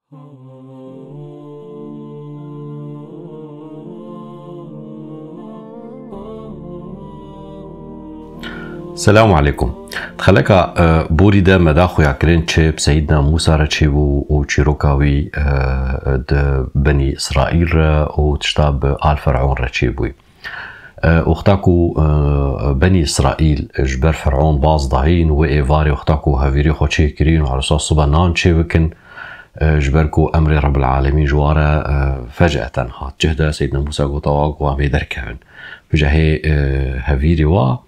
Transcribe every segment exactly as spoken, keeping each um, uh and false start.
Selamu aleykum. Di xeleka, e, borî de me da xuyakirin çi bi Seyîdna Mûsa re çêbû û çîroka wî, e, di Benî Îsraîl re û tişta bi Al Fer'ûn re çêbûyî. E, wexta ku, e, Benî Îsraîl ji ber Fer'ûn baz dayîn, wê êvarê wexta ku hevîrê xwe çêkirîn û her wisa sibe nan çêbikin, e, ji ber ku emrê Rebbil Alemîn ji wan re, e, fec'eten hat cih de, Seyîdna Mûsa got, "Awa ku em ê derkevin." Vêca hê, e, hevîrê wa,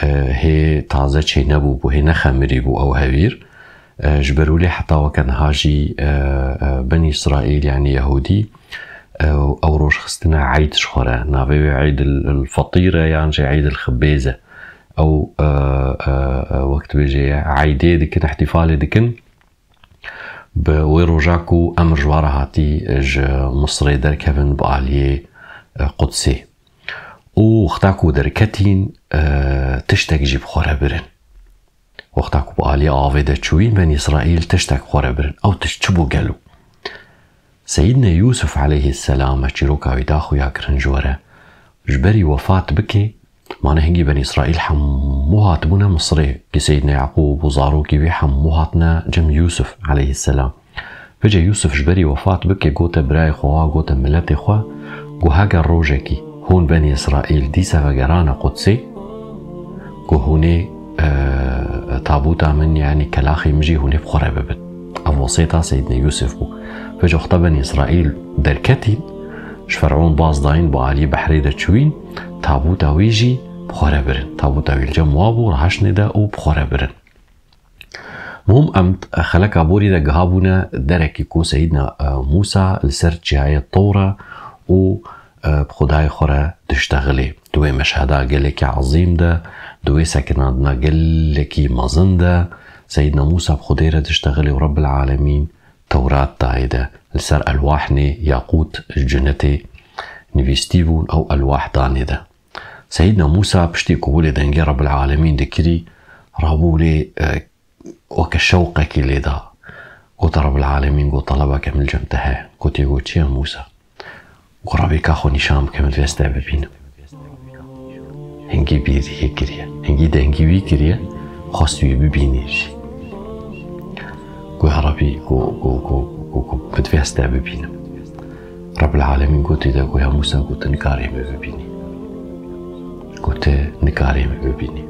e, hê taze çênebû bû, hê nexemirî bû ew hevîr. E, ji ber wê lê heta weke niha jî, e, e, Benî Îsraîl, yanî Yehûdî, e, ew roj xistine eyd ji xwe re. Navê wê Eyd el, el Fetîr e yan jî Eyd el Xibêz e. Ew, e, e, e, wek dibêje eydê dikin, îhtîfalê dikin. Bi wê roja ku emir ji wan re hatî ji Misirê derkevin bi aliyê, e, Qudsê. Û wexta ku derketîn, e, tiştek jî bi xwe re birin. Wexta ku bi aliyê avê de çûyîn, Benî Îsraîl tiştek bi xwe re birin. Ew tişt çi bû gelo? Seyîdne Yûsif aleyhisselam, me çîroka wî da xuyakirin ji we re, ji berî wefat bike, mane hingî Benî Îsraîl hemû hatibûne Misirê, kî Seyîdne Yaqûb û zarokî wî hemû hatine cem Yûsif aleyhisselam. Vêca Yûsif ji berî wefat bike, gote birayê xwe wa, gote miletê xwe, got, "Heger rojekî hûn Benî Îsraîl dîse vegerane Qudsê, got, hûnê, e, tabûta min, yanî kelaxê min jî hûnê bi xwe re bibin." Ev wesêta Seyîdne Yûsif bû. Vêca wexta Benî Îsraîl derketîn, ji Fer'ûn baz dayîn, bi alî behrê de çûyîn, tabûta wî jî bi xwe re birin. Tabûta wî li cem wa bû, rehaştine de û bi xwe re birin. Muhim, em xeleka borî de gihabûne derekî ku Seyîdna, e, Mûsa li ser çiyayê Tewr e û, e, bi Xwedayê xwe re diştexilê. Di wê meşheda gelekî ezîm de, di wê sekinandina gelekî mezin de, Seyîdna Mûsa bi Xwedê re diştexilê û Rebbil Alemîn Tewrat dayê de. Li ser elwahnê yaqût ji cinetê nivîstî bûn, ew elwah danê de. Seyîdna Mûsa piştî ku wê lê dengê Rebbil Alemîn dikirî, rabû lê, e, weke şewqekî lê da. Gote Rebbil Alemîn, got, "Telebeke min li cem te heye." Gotiye, got, "Çi ye Mûsa?" Got, "Rebî ka xwe nîşan bike min, divê ez te bibînim." Hingî bîrî yê kiriye. Hingî dengî wî kiriye, xwest wî bibînî jî. Got, "Ya Rebî, got, got, got, got, got, min divê ez te bibînim." Rebbil Alemîn gotî de, got, "Ya Mûsa, got, tu nikarî min bibînî." Got, "Tu nikarî min bibînî."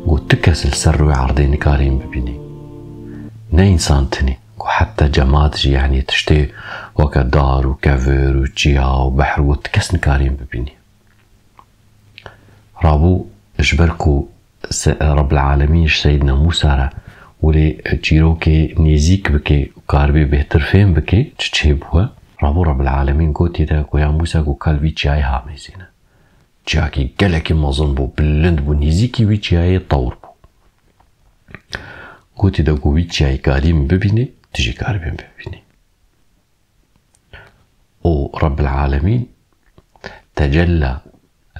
Got, "Tu kes li ser rûyê erdê nikarî min bibînî. Ne însan tinî." Got, "Heta cemad jî, yanî tiştê weke dar û kevir û çiya û behr, got, tu kes nikarî min bibînî." Rabû ji ber ku Se-, Rebbil Alemîn ji Seyîdna Mûsa re welê çîrokê nêzîk bike û karibê bêhtir fêm bike, çi çêbûye. Rabû Rebbil Alemîn gotî de ku ya Mûsa ku kal vî çiyayê hamêzîne. Çiyakî gelekî mezin bû, bilind bû, nêzîkî wî çiyayê Tewr bû. Gotî de ku wî çiyayê karî min bibînî, tu jî karibê min bibînî. Û Rebbil Alemîn tecella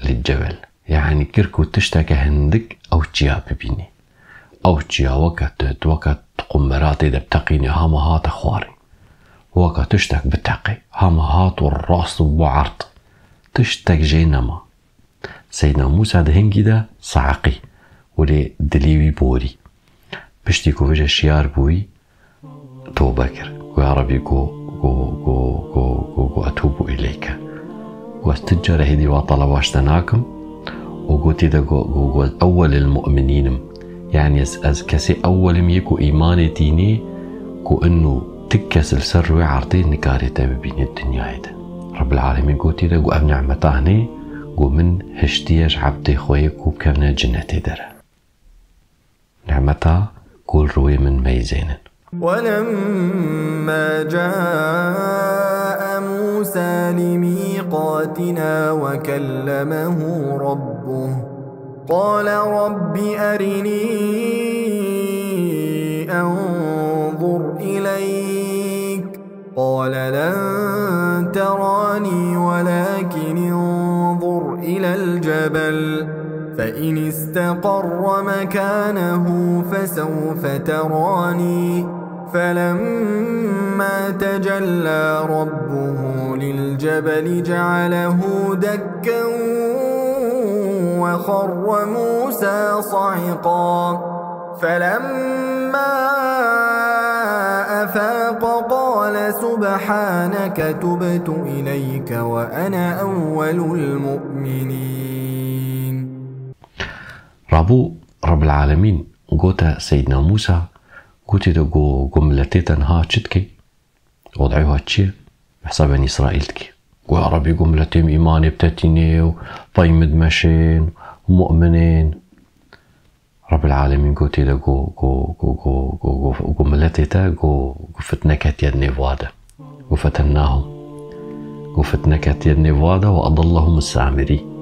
lil cebel. Yanî kir ku tişteke hindik ew çiya bibînî. Ew çiya weke tu, weke tu qumbera tê de biteqînî, hema hate xwarê. Weke tiştek biteqê, hema hat û rast û bû erd. Tiştek jê nema. Seydna Mûsa di hingî de saeqî, welê dilê wî borî. Piştî ku vêje şiyar bûyî, tobe kir. Got, "Ya Rebî, got, got, got, got, got, got, etûbû îleyke." Got, "Ez tu care hêdî wa teleba ji te nakim." Û gotî de got, got, got, "Ez ewwelil mu'minîn im." Yanî ez, ez kesê ewwel im yê ku îmanê tînê, ku inu ti kes li ser rûyê erdê nikarê te bibînê dinyayê de. Rebbil Alemîn gotî de got, "Ev nimeta hinê, got, min hiştiye ji ebdê xwe yê ku bikevne cinetê dere." Nimeta ku li rûyê min meyzênin. ولما جاء موسى لميقاتنا وكلمه ربه قال رب أرني أنظر إليك قال لن تراني ولكن انظر إلى الجبل فإن استقر مكانه فسوف تراني فلما تجلى ربه للجبل جعله دكا وخر موسى صعقا. فلما أفاق قال سبحانك تبت إليك وأنا أول المؤمنين. Rabû Rabbil Alemîn gote Seydna Mûsa, gotê de go, go miletê te niha çi dikê? Wed'ê wa çi ye? Hesabê Benî Îsraîl dikê. Go ya Rebî, go miletê min îmanê bide tînê û pey min dimeşên, mu'minên. Rabbil Alemîn gotê de go, go, go, go, go, go, go miletê te go, go fitne ketiye di nêv wa de. Go fetennahum. Go fitne ketiye di nêv wa de, ve adallahum Samirî.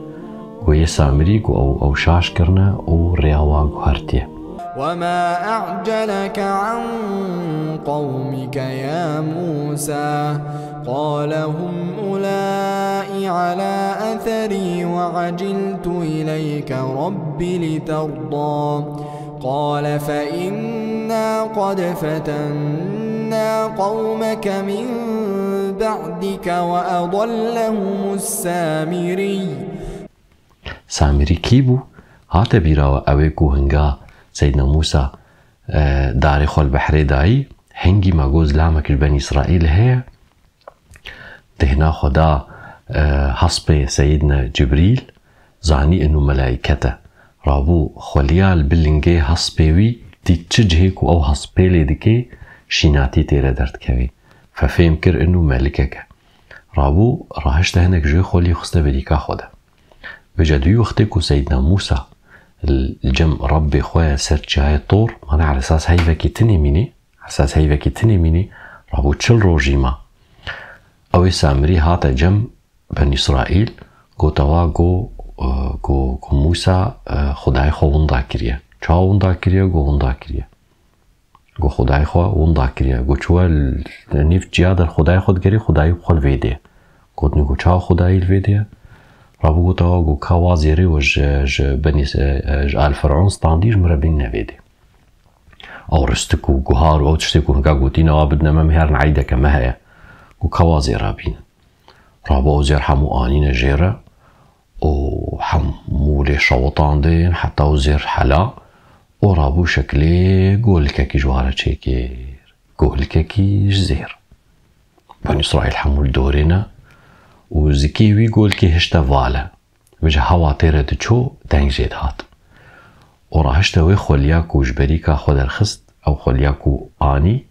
Go yê Samirî go ew, ew şaş kirine û rêya wa guhertiye. وما أعجلك عن قومك يا موسى. قال هم أولئك على أثري وعجلت إليك رب لترضى. قال فإنا قد فتنا قومك من بعدك وأضلهم السامري. Samirî kî bû? Hate bîra we ew ê ku hinga Seydna Mûsa, e, darê xwe li behrê dayî, hingî me got zilamek ji Benî Îsraîl heye, dêhna xwe da, e, hespê Seyidna Cibrîl, zanî inu melaîket e. Rabû xweliya li bi lingê hespê wî, dît çi cihê ku ew hespê lê dikê, şînatî tê re derdikevê. Fe fêm kir inu melikek e. Rabû rahişte hinek ji wê xweliyê xiste bi dîka xwe de. Vêca di wî wextê ku Seydna Mûsa li cem Rebbê xwe ser çiyayê Tor, mana ala esas heyvekî tinê mînê, esas heyvekî tinê mînê, rabû çil rojî ma. Ew ê Samirî hate cem Benî Îsraîl, gote wa go, e, go, go Mûsa, e, Xwedayê xwe winda kiriye. Çawa winda kiriye? Go winda kiriye. Go Xwedayê xwe winda kiriye. Go çûye li nîv çiya de Xwedayê xwe digerî, Xwedayê xwe li vê dê. Gotinê go çawa Xwedayê li vê dê ye? Rabû gote wa go ka wa zêrê we ji, ji Benî, e, e, ji Al Fer'ûn standî ji min re bînine vê dê. Ew ristik û guhar û ew tiştê ku hinga gotîne wa bidine me, me herin eydeke me heye. Go ka wa zêra bînin. Rabû ew zêr hemû anîne jê re û hemû lê şewitandin, heta ew zêr hela û rabû şeklê golikekî ji wa re çêkir. Golikekî ji zêr. Benî Îsraîl hemû li dorê ne û zikê wî golikê hişte vale. Vêca hewa tê re diçû, deng jê dihat. Û rahişte wê xweliya ku ji berîka xwe derxist, ew xweliya ku anî,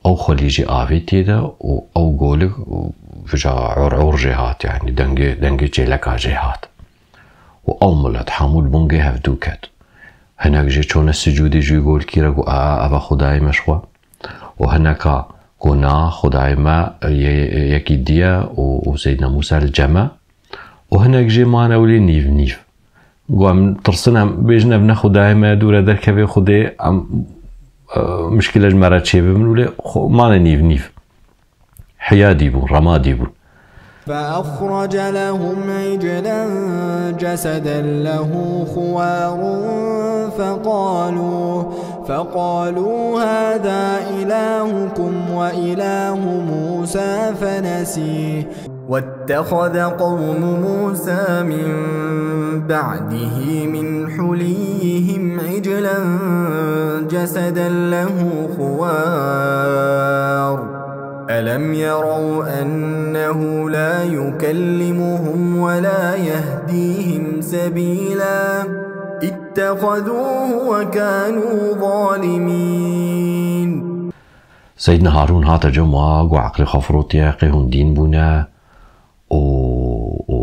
ew xwelî jî avêtiye de û ew golik vêca ur ur jê hat, yanî dengê, dengê çêleka jê hat. Û ew milet hemû li bingê hevdû ket. Hinek jê çûne sicûdê ji wî golikî re, got, a, ev e Xwedayê me ji xwe. Û hineka got, na, Xwedayê me ye-, yekî dî ye û, û Seydna Mûsa li cem e. Û hinek jê mane wê lê nîv nîv. Got, em tirsin, em bêjin ev ne Xwedayê me ye, dûre derkevê Xwedê, em, e, mişkile ji me re çêbibin, wê lê xwe mane nîv nîv. Hiyadî bûn, remadî bûn. فأخرج لهم عجلا جسدا له خوار فقالوا، فقالوا هذا إلهكم وإله موسى فنسي. واتخذ قوم موسى من بعده من حليهم عجلا جسدا له خوار. ألم يروا أنه لا يكلمهم ولا يهديهم سبيلا. اتخذوه وكانوا ظالمين. Seydna Harûn hate cem wa, got, eqlê xwe firotiye, qê hûn dîn bûne û, û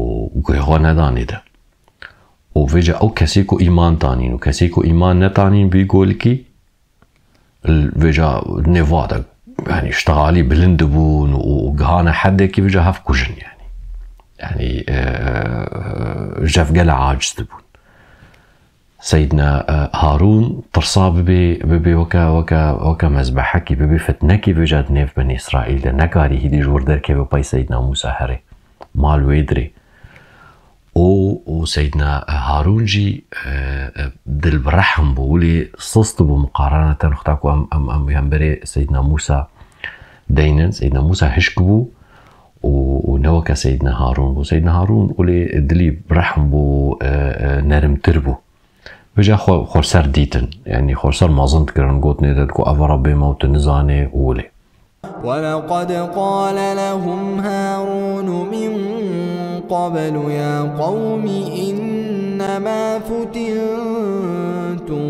guhê xwe nedanê de. Û vêca ew kesê ku îman tanîn û kesê ku îman netanîn bî golikî, vêca nêva de, yanî, ştexalî bilind dibûn û, û gihane hedekî vêca hev kujin, yanî. Yanî, e, e, jev gele aciz dibûn. Seydna, e, Harûn tirsa bibê, bibê weke, weke, weke mezbehekî, bibê fitnekî vêca di nêv Benî Îsraîl de. Nekarî hîdî ji wir derkeve pey Seydna Mûsa herê. Mal wê dirê. û, û Seydina Harûn jî, e, e, dil bi rehm bû, wilê sist bû muqaraneten wexta ku em, em, em wî hemberê Seydina Mûsa deynin. Seydina Mûsa hişk bû û, û ne weke Seydina Harûn bû. Seydina Harûn wilê dilî bi rehm bû, e, e, nerimtir bû. Vêca xwe, xwe ser dîtin, yanî xwe ser mezin dikirin, gotinê de ku ev Rebbê me û tu nizanê û wilê. ولقد قال لهم هارون من قبل يا قوم إنما فتنتم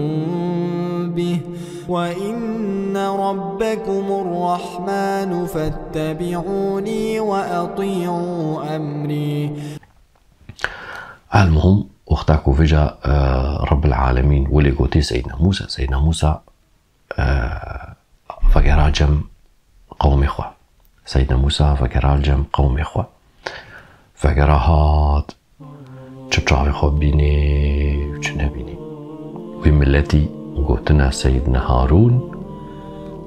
به وإن ربكم الرحمن فاتبعوني وأطيعوا أمري. Elmuhim, wexta ku vêca, e, Rebbil Alemîn wilê gotî Seydna Mûsa, Seydna Mûsa, e, vegera cem qewmê xwe. Seydna Mûsa vegera cem qewmê xwe. Vegera hat, çi çavê xwe bînê û çi nebînê. Wî miletî gotine Seydna Harûn,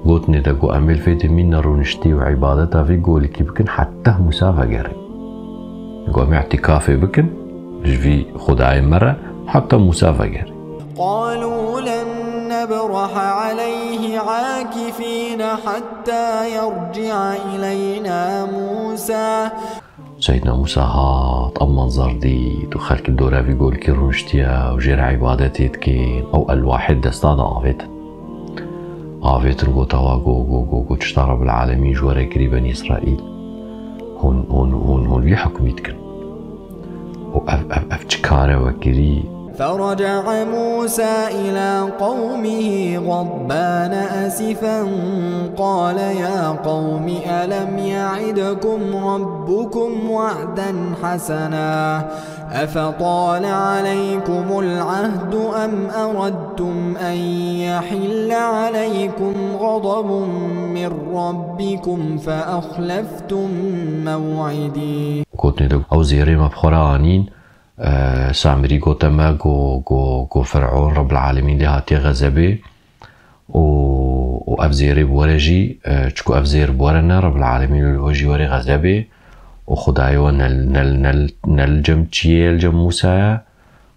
gotinê de got, "Em ê li vê demî nerûniştî û îbadeta vî golikî bikin heta Mûsa vegerê." Got, "Em ê îtîkafê bikin ji vî Xwedayê me re heta Mûsa vegerê." قالوا لن نبرح عليه عاكفين حتى يرجع إلينا موسى. Seydna Mûsa hat, ev manzer dît û xelk li dora vî golikî rûniştiye û jê re îbadetê dikin. Ew elwahê desta de avêtin. Avêtin, gota wa, go, go, go, go, tişta Rebbil Alemîn ji we re kirî Benî Îsraîl. Hûn, hûn, hûn, hûn vî hukmî dikin. û ev, ev, ev çi kar e we kirî? فرجع موسى إلى قومه غضبان أسفا قال يا قوم ألم يعدكم ربكم وعدا حسنا أفطال عليكم العهد أم أردتم أن يحل عليكم غضب من ربكم فأخلفتم موعدي. Gotinê de ew zêrê me bi xwe re anîn, e, Samirî gote me, go, go, go Fer'on Rebbil Alemîn lê hatiye xezebê û, û ev zêrê bi we re jî, e, çiku ev zêr bi we re ne, Rebbil Alemîn li we jî werê xezebê û Xwedayê we ne, ne, ne, ne li cem çiyê ye, li cem Mûsa ye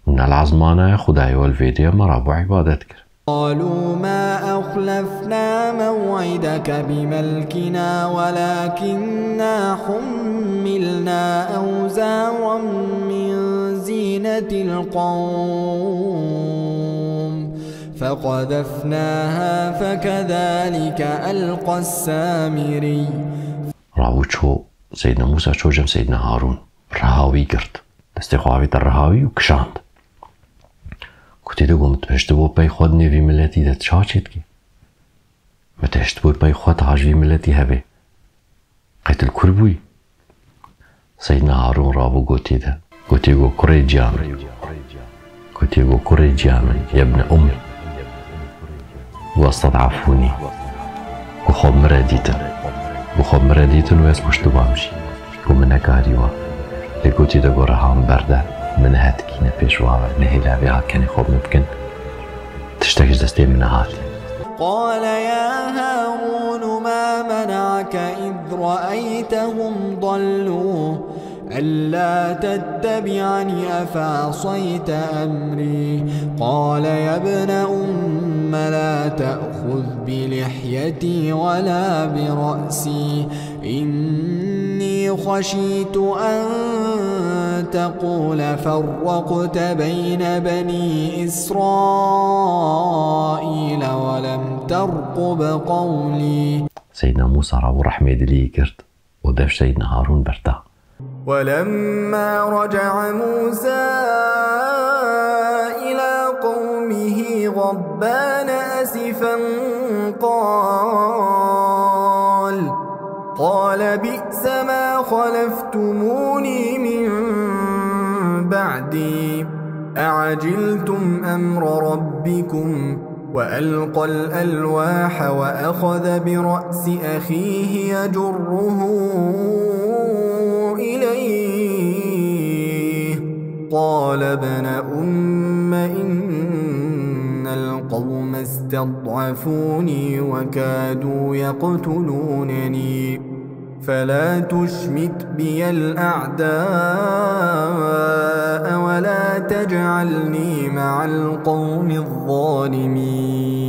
û ne li ezmana ye, Xwedayê we li vê dê me rabû îbadet kir. قالوا ما أخلفنا موعدك بملكنا ولكنا حملنا أوزارا من زينة القوم فقذفناها فكذلك ألقى السامري. Rabû çû Seydna Mûsa çû cem Seydna Harûn. Riha wî girt. Destê xwe avête riha wî û kişand. Gotê de got, "Min tu hiştibû pey xwe dinê vî miletî de, tu çawa çê dikî? Min tu hiştibû pey xwe, tu ha ji vî miletî hebê. Qey tu li kur bûyî?" Seydna Harûn rabû gotê de. Gotê got, "Kurê ciya min." Gotê got, "Kurê ciya min, yebne ummi." Wested'efûnî. Ku xwe min re dîtin. Ku xwe min re dîtin û ez piştibam jî. Ku min nekarî we. Lê gotî de got, "Riha min berde. Min nehetikîne pêş wa ve. Nehêle vê ha kenê xwe min bikin. Tiştek ji destê min nehatî." قال يا هارون ما منعك إذ رأيتهم ضلوا ألا تتبعني أفعصيت أمري قال يا ابن أم لا تأخذ بلحيتي ولا برأسي إني خشيت أن تقول فرقت بين بني إسرائيل ولم ترقب قولي. Seydna Mûsa rabû rehmê dilî girt û dev Seydna Harûn berda. ولما رجع موسى إلى قومه غضبان أسفا قال، قال بئس ما خلفتموني من بعدي أعجلتم أمر ربكم وألقى الألواح وأخذ برأس أخيه يجره إليه قال ابن أم إن القوم استضعفوني وكادوا يقتلونني فلا تشمت بي الأعداء ولا تجعلني مع القوم الظالمين.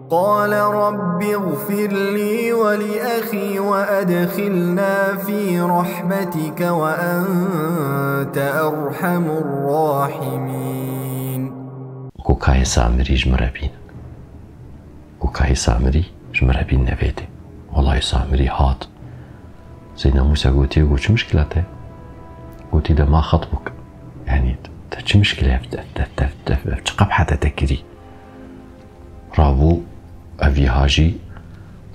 قال رب اغفر لي ولأخي وأدخلنا في رحمتك وأنت أرحم الراحمين. Ku kayê Samirî ji min re bînin. Ku kayê Samirî ji min re bîn nevêtê. Wellahî Samirî hat. Seydna Mûsa gotiye, got, "Çi mişkila te?" Gotî de, "Ma xetbuk." Yanî te çi mişkile ev, ev, ev, ev, ev, ev çi qebhete te kirî? Rabû ev wiha jî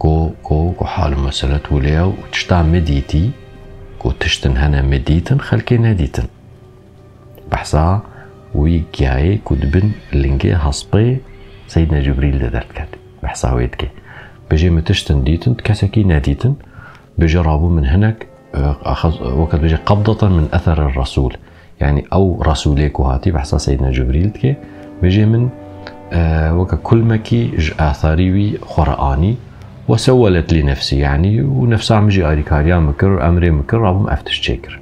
go, go, go hal û mesele tûlê ye û tişta min dîtî, go tiştin hene min dîtin, xelkê nedîtin. Behsa wî giyayê ku di bin lingê hespê Seydna Cibrîl de derdiket. Behsa wê dike. Bêjê min tiştin dîtin, kesekî nedîtin. Bêje rabû min hinek, e, axez-, weke dibêje qebdeten min etherir resûl. Yanî ew resûlê ku hatî, behsa Seydna Cibrîl dike. Bêjê min, e, weke kulmekî ji atharî wî xwe re anî. وسولت لي نفسي، yanî û nefsa min jî alîkariya min kir, emrê min kir, rabûm ev tişt çêkir.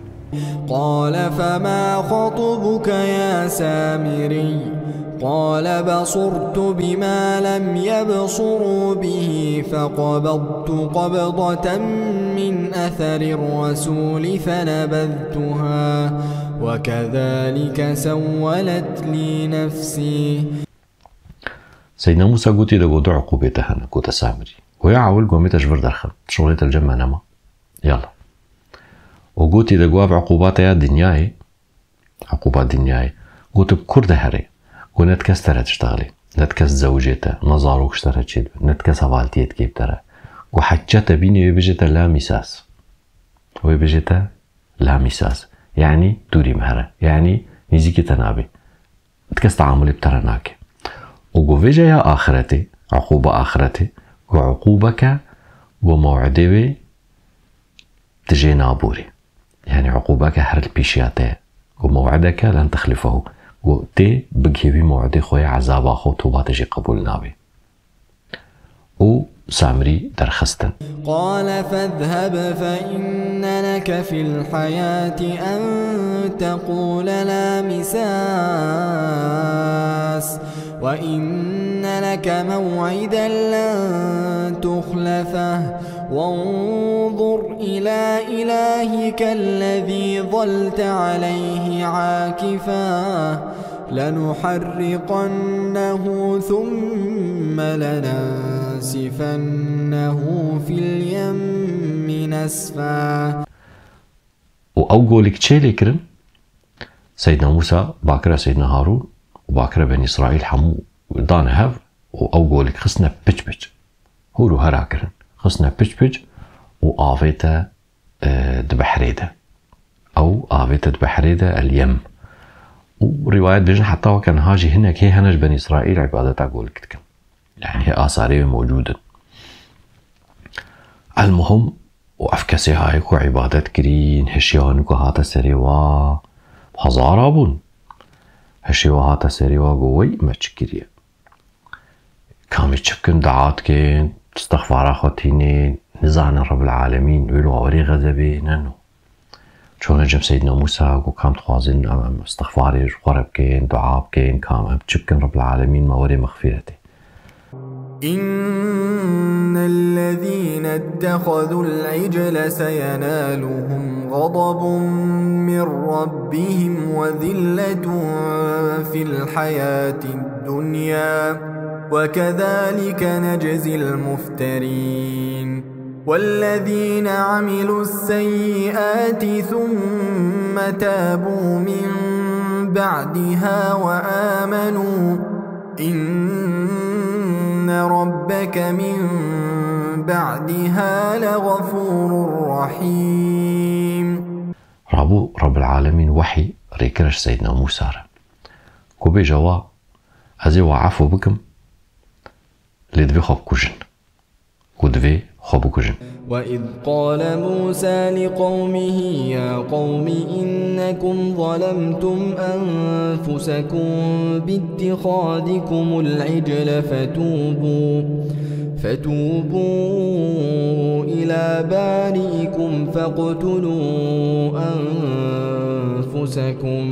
قال فما خطبك يا سامري؟ قال بصرت بما لم يبصروا به فقبضت قبضة من أثر الرسول فنبذتها وكذلك سولت لي نفسي. Seydna Mûsa gotî de got, "Du uqûbê te hene," gote Samirî. Goya ewil gomê te ji vir derxin. Şixulê te li cem me nema. Yala. Û gotî de got, "Ev uqûba te ya dinyayê, uqûba dinyayê." Got, "Bi kur de herê." Got, "Ne ti kes te re diştexilê. Ne ti kes zewicê te. Ne zarok ji te re çêdibe. Ne ti kes hevaltiyê dikê bi te re." Got, "Hecce te bînê wê bêje te la mîsas." Wê bêje te la mîsas. Yanî dûrî me here. Yanî nîzîkî te nabê. Ti kes teamulê bi te re nake. Û got, "Vêca ya axiretê, uqûba axiretê, got, uqûbeke, got, mew'idê wê tijê naborê. Yanî uqûbeke her li pîşiya te ye. Got, mew'ideke len texlifehu." Got, "Tê bigihê wî mew'idê xwe ye, ezaba xwe, toba te jî qebûl nabe." Û Samrî derxistin. قال فاذهب فإن لك في الحياة أن تقول لا مساس وإن لك موعدا لن تخلفه وانظر إلى إلهك الذي ظلت عليه عاكفا لنحرقنه ثم لننسفنه في اليم نسفا. Û ew golik çê lê kirin? Seydna Mûsa bakire Seydna Harûn û bakire Benî Îsraîl hemû dan hev û ew golik xistine piç piç. Hûr û hera kirin. Xistine piç piç û avête e, di behrê de. Ew avête di behrê de, el yem. Û rîwayet bêjin heta weke niha jî hinek hê hene ji Benî Îsraîl îbadeta golik dikin. Yanî hê asarê wê mewcûd in. El muhim, û ev kesê hayê ku îbadet kirîn, hişya wan ku hate serê wa, hezara bûn. Hişê wa hate serê wa, got, "Wey, me çi kiriye?" Kamî çi bikin, dua dikin, istixfara xwe tînin, nizanin Rebbil Alemîn wê li werê xezebê, ne no. Çûne cem Seydina Mûsa, got, "Kam dixwazin em, em istixfarê ji xwe re bikin, dua bikin, kam em çi bikin Rebbil Alemîn me werê mexfîretê." إن الذين اتخذوا العجل سينالهم غضب من ربهم وذلة في الحياة الدنيا وكذلك نجزي المفترين. والذين عملوا السيئات ثم تابوا من بعدها وآمنوا إن ربك من بعدها لغفور رحيم. Rabû Rebbil Alemîn wehî rêkir ji Seydina Mûsa re. Ku bêje wa, ez ê wa efû bikim, lê divê xwe bikujin. Ku divê xwe bikujin. وإذ قال موسى لقومه يا قوم إنكم ظلمتم أنفسكم باتخاذكم العجل فتوبوا، فتوبوا إلى إلى بارئكم فاقتلوا أنفسكم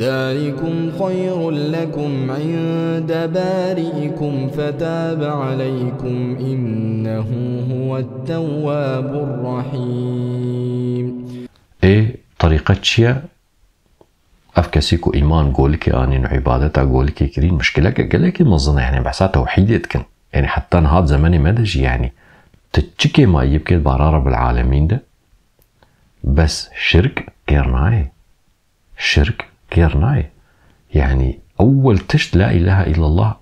ذلكم خير لكم عند بارئكم فتاب عليكم إنه هو التواب الرحيم. Ê, terîqet çi ye? Ev kesî ku îman golikê anîn û îbadeta golikê kirîn, mişkileke gelekî mezin e. Yanî behsa tewhîdê dikin. Yanî heta niha di zemenê me de jî, yanî tu çi kêmayî bikê di bara Rebbil Alemîn de, bes şirk kêr nayê. Şirk kêr nayê. Yanî ewwel tişt la îlahe îllallah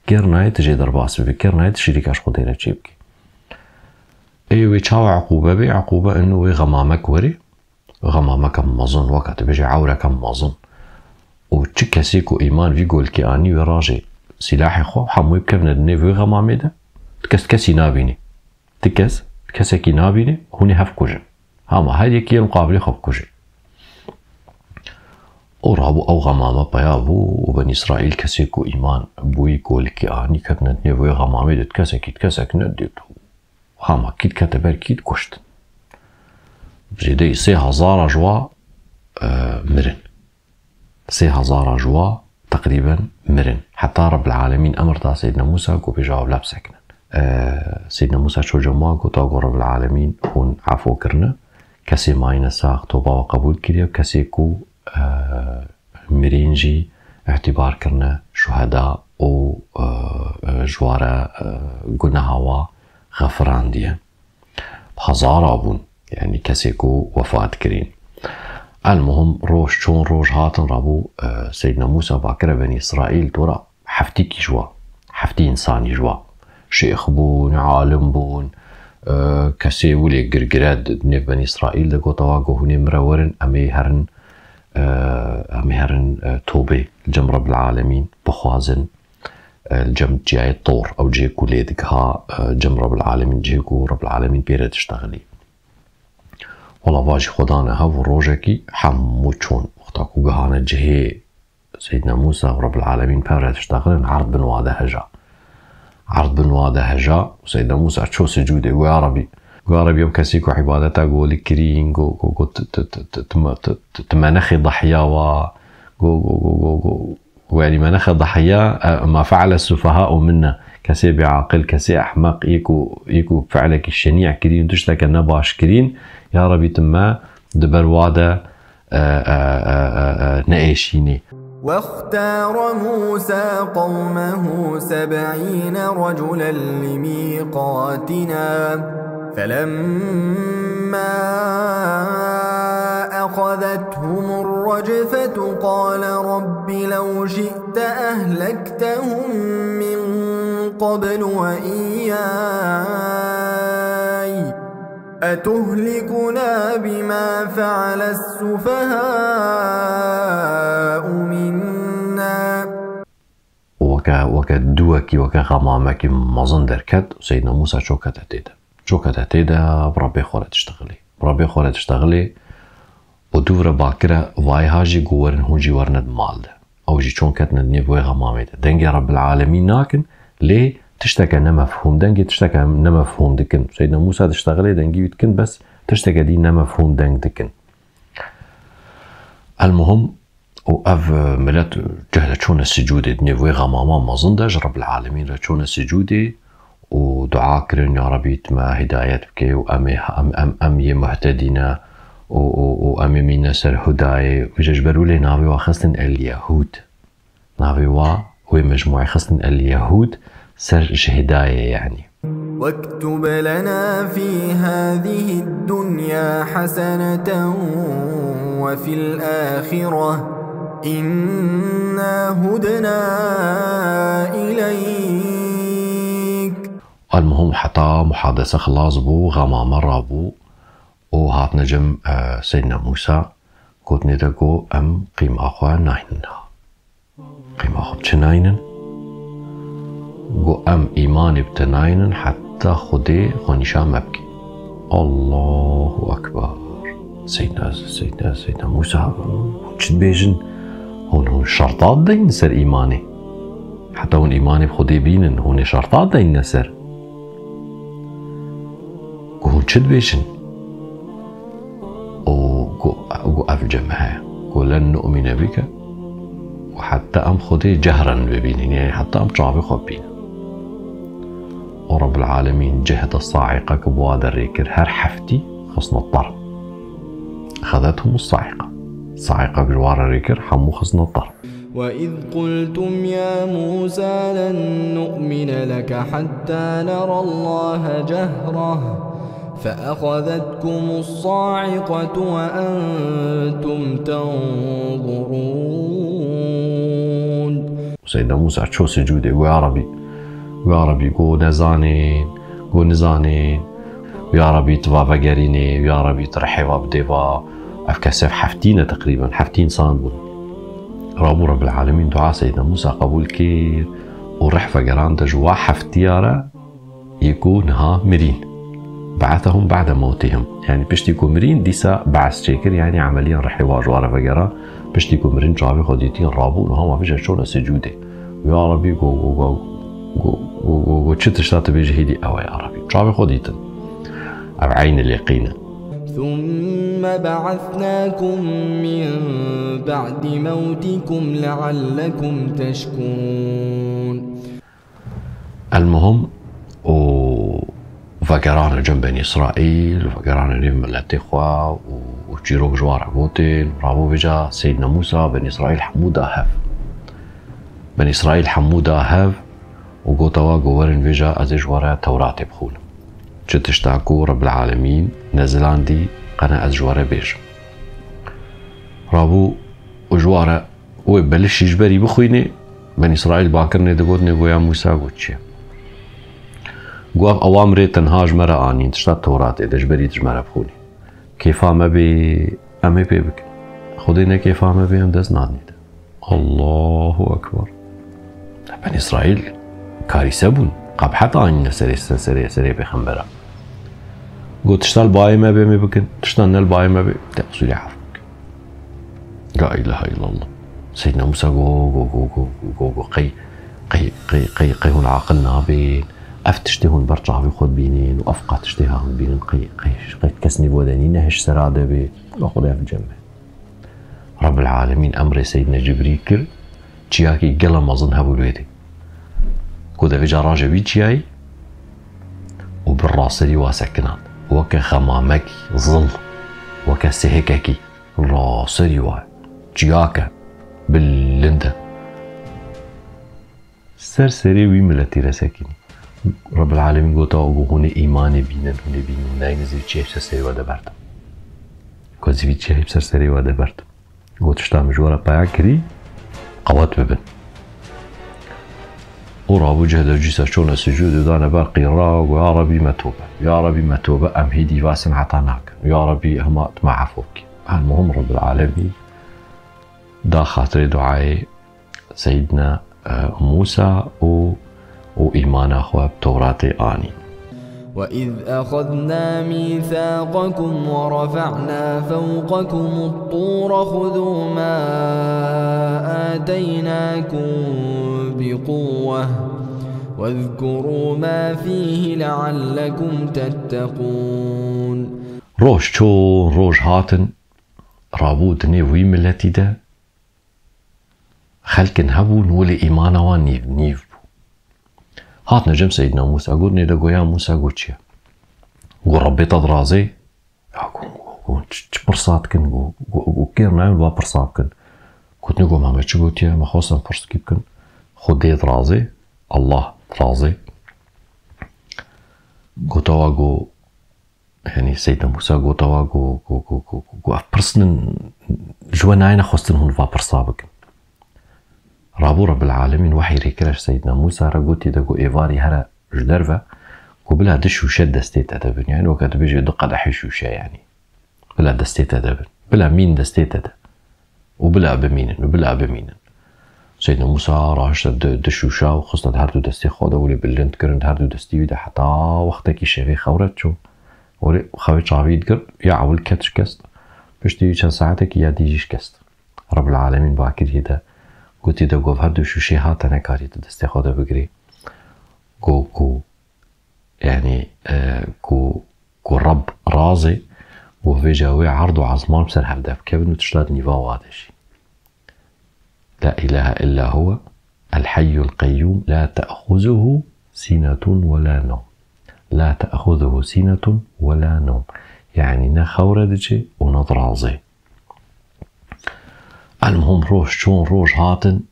kêr nayê tu jê derbas bibî, kêr nayê tu şirîka ji Xwedê re çê bikî. Ê wê çawa eqûbe bê? Eqûbe ino wê xemamek werê, xemameke mezin, weke tu bêjî ewreke mezin. Û çi kesê ku îman vî golikê anî, wê rajê sîlahê xwe, hemûyê bikevine di nêv wê xemamê de, ti kes kesî nabînî. Ti kes, kesekî nabînî, hûn ê hev kujin. Hema her yekî yên muqabilê xwe bikujê. Û rabû ew xemame peya bû û Benî Îsraîl kesê ku îman bi wî golikê anî, ketine di nêv wê xemamê de, ti kesekî, ti kesek nedît. Hema kî dikete ber kî dikuştin. Zêdeyî sê hezara ji wa, e, mirin. Sê hezara ji wa teqrîben mirin. Heta Rebbil Alemîn emir da Seydina Mûsa ku bêje wela bisekinin. E, Seydina Mûsa çû cem wan, gota ku Rebbil Alemîn hûn efo kirine. Kesê mayîne sax toba we qebûl kiriye, kesê ku, e, mirîn jî îtîbar kirine şuheda û, e, e, ji wa re, e, guneha wa xefirandiye. Hezara bûn, yanî kesê ku wefat kirîn. Elmuhim roj çûn, roj hatin, rabû, e, Seydina Mûsa va kire Benî Îsraîl, dora heftîkî ji wa, heftî însanî ji wa. Şêx bûn, alim bûn, e, kesê wilê girgire di nêv Benî Îsraîl de, gota wa ku hûn ê min re werin, em ê herin, e, em ê herin, e, tobê li cem Rebbil Alemîn bixwazin, e, li cem çiyayê Tor, ew cihê ku lê digiha, e, cem Rebbil Alemîn, cihê ku Rebbil Alemîn pê re diştexilî. Wela va jî xwe dane hev û rojekî hemû çûn. Wexta ku gihane cihê Seydina Mûsa û Rebbil Alemîn pê re diştexilin, erd bin wa de heja. Erd bin wa de heja û Seydina Mûsa çû sicûdê, got, ya Rebî, got, ya Rebî, ew kesî ku îbadeta golik kirîn, got, got, got, tu, tu, tu, tu, tu me, tu, tu, tu me nexê dahiya wa, got, got, got, got, got, got, yanî me nexe dahiya, e, ma fe'le sufeha'u minna. Kesê bêaqil, kesê ehmeq, yê ku, yê ku fi'lekî şenî kirîn, tişteke nebaş kirîn, ya Rebî, tu me di ber wa de, e, e, e, e, e, neêşînî. واختار موسى قومه سبعين رجلا لميقاتنا فلما أخذتهم الرجفة قال رب لو شئت أهلكتهم من قبل وإياي أتهلكنا بما فعل السفهاء منا. Weke, weke duwekî, weke xemamekî mezin derket û Seydina Mûsa çokete tê de. Çokete tê de, bi Rebbê xwe re diştexilê. Bi Rebbê xwe re diştexilê û dûv re bakire, vayê ha jî got werin, hûn jî werine di mal de. Ew jî çûn ketine di nêv wê xemamê de. Dengê Rebbil Alemîn nakin, lê tişteke nemefhûm, dengê tişteke nemefhûm dikin. Seydina Mûsa diştexilê, dengê wî dikin, bes tişteke dî nemefhûm deng dikin. Elmuhim, û ev, e, milet ceh de çûne sicûdê, di nêv wê xemama mezin de ji Rebbil Alemîn re çûne sicûdê û dua kirin, ya Rebî, tu me hidayet bike û em ê, em, em, em yê muhtedî ne û, û, û em ê mîne ser hudayê. Wî ji ber wî lê navê wa xistin El Yehûd. Navê wa wê mecmûê xistin El Yehûd, ser ji hidayê, yanî. واكتب لنا في هذه الدنيا حسنة وفي الآخرة إنا هدنا إليك. Elmuhim heta muhadese xilas bû, xemame rabû û hatine cem, e, Seydina Mûsa, gotinê de got, em qîma xwe naynin niha. Qîma xwe bi çi naynin? Got, em îmanê bi te naynin heta Xwedê xwe nîşan me bike. Allahu Ekber. Seydna, Seydna, Seydna Mûsa, hûn çi dibêjin? Hûn, hûn şerta dideynin ser îmanê. Heta hûn îmanê bi Xwedê bînin, hûn ê şerta dideynin ser. Got, hûn Çi dibêjin? Û got, got, ev cem heye. Got, "Len nu'mine bike." Û heta em Xwedê cehran bibînin, yani heta em çavê xwe bibînin. Û Rabbil Alemîn cehda saîqek bi wa derê kir, her heftî xistine tar. Xedethum saîqa. Saîqek ji wa re rê kir, hemû xistine tar. وإذ قلتم يا موسى لن نؤمن لك حتى نرى الله جهرة فأخذتكم الصاعقة وأنتم تنظرون. Seydna Musa çû sicûdê, got, "Ya Rebî, ya Rebî, got, nezanên, got, nizanên, ya Rebî, tu va vegerînê, ya Rebî, tu rihê va bidê va." Ev kes ev heftî ne teqrîben, heftî însan bûn. Rabû Rebbil Alemîn dua Seydna Musa qebûl kir û rih vegerande ji wa heftiya re yê ku niha mirîn. Be'esehum be'de mewtihim. Yani piştî ku mirîn dîsa be's çêkir, yani emeliyan rihê wa ji wa re vegera. Piştî ku mirin çavê xwe dîtîn rabûn û hema vêca çûne sicûdê. Ya Rebî, go, go, go, go, go, go, go, çi tişta tu bêjî hêdî ew e ya Rebî. Çavê xwe dîtin. Ev eynî lêqîn e. ثم بعثناكم من بعد موتكم لعلكم تشكرون. Elmuhim, û vegerane cem Benî Îsraîl, vegerane nêv miletê xwe û, û çîrok ji wan re gotin, rabû vêca Seydna Musa Benî Îsraîl hemû da hev. Benî Îsraîl hemû da hev û gota wa, got, "Werin vêca ez ê ji we re Tewratê bixwînim. Çi tişta ku Rebbil Alemîn nezilandî, qene ez ji we re bêjim." Rabû û ji wa re wê belişî ji berî bixwînê, Benî Îsraîl bakirinê digotinê, got, "Ya Musa, got çi ye?" Got, "Ev ewamrê tenha ji me re anîn, tişta Tewratê de, ji berî tu ji me re bixwînê. Kêfa me bê, em ê pê bikin. Xwedê ne kêfa me bê, em dest nadinê te." Allahu Ekber. Benî Îsraîl karîse bûn. Qebhet anîne serê, serê, serê pêxembera. Got, "Tişta li bayê me bê, em ê bikin. Tişta ne li bayê me bê, te qisûrê ef bikin." La ilahe illallah. Seydna Musa go, go, go, go, go, go, qey, qey, qey, qey, qey hûn aqil nabên. Ev tiştê hûn ber çavê xwe dibînin û ev qat tiştê ha hûn dibînin, qey, qey, qey kes nîvo de nîne hiş sera de bê. Xwedê ev cem be. Rabbil Alemîn emrê Seydna Cibrîl kir, çiyakî gela mezin hebû li wê dê. Ku de vêca raje wî çiyayî û bi raserî wa sekinand. Weke xemamekî zil, weke sihikekî raserî wa. Çiyake bilind e. Ser serê wî miletî re sekinî. Rebbil Alemîn gota, "Û hûn ê îmanê bînin, hûn ê bînin, nayê nizî çiyê ser serê we de berdim. Ku zî vî çiyayî ser serê we de berdim." Got, "Tişta min ji we re peya kirî, qewet bibin." Û rabû cehde cîsa çûne sicûdê dane ber qîra, got, "Ya Rebî me tobe, ya Rebî me tobe, em hêdî va sineta nakin. Ya Rebî hema tu me efo bikî." Elmuhim Rebbil Alemîn da xatirê duayê Seydna, e, Musa û, û îmana xwe bi Tewratê anî. وإذ أخذنا ميثاقكم ورفعنا فوقكم الطور خذوا ما آتيناكم بقوة واذكروا ما فيه لعلكم تتقون. Roj çûn, roj hatin, rabû di nêv wî miletî de xelkin hebûn, welê îmana wan nîv, nîv bû. Hatine cem Seydna Musa, gotinê de, got, "Ya Musa, got çi ye?" Got, "Rebbê te dirazê?" Ya, got, got, got, "Çi, çi pirsa dikin?" Got, got, got, "Kêr nayên va pirsa bikin." Gotinê, got, "Ma me çi gotiye? Me xwestin pirs kî bikin." Xwedê dirazê, Allah dirazê. Gota wa, got, Yanî Seydna Musa gota wa, got, got, got, got, got, got, "Ev pirsnin ji we nayêne xwestin hûn va pirsa bikin." Rabû Rebbil Alemîn wehî rêkire ji Seydna Musa re, gotî de, got, "Êvarî here ji derve, got, bila du şûşe destê te de bin. Yanî weke dibêje du qedehê şûşe, yanî bila destê te de bin. Bila mîn destê te de." û bila bimînin, û bila bimînin. Seydna Musa rahişte di, di şûşa û xiste di her du destê xwe de, welê bilind kirin di her du destî wî de, heta wextekî şevê xew re çû. Welê xewê çavî digirt, ya ewil ket şikest, piştî wî çend saetekî ya dî jî şikest. Rebbil Alemîn bakirî de, gotî de, got, "Her du şûşê ha te nekarî di destê xwe de bigirî." Got ku, yanî, e, ku ku Reb razê, ku vêca wê erd û ezman bi ser hev de bikevin û tişta di nîva wa de jî. La ilahe illa huwe, el hayyul qeyyum, la te'xuzuhu sinetun ve la nom. La te'xuzuhu sinetun ve la nom. Yani ne xewre diçe û ne dirazê. Elmuhim roj çûn, roj hatin,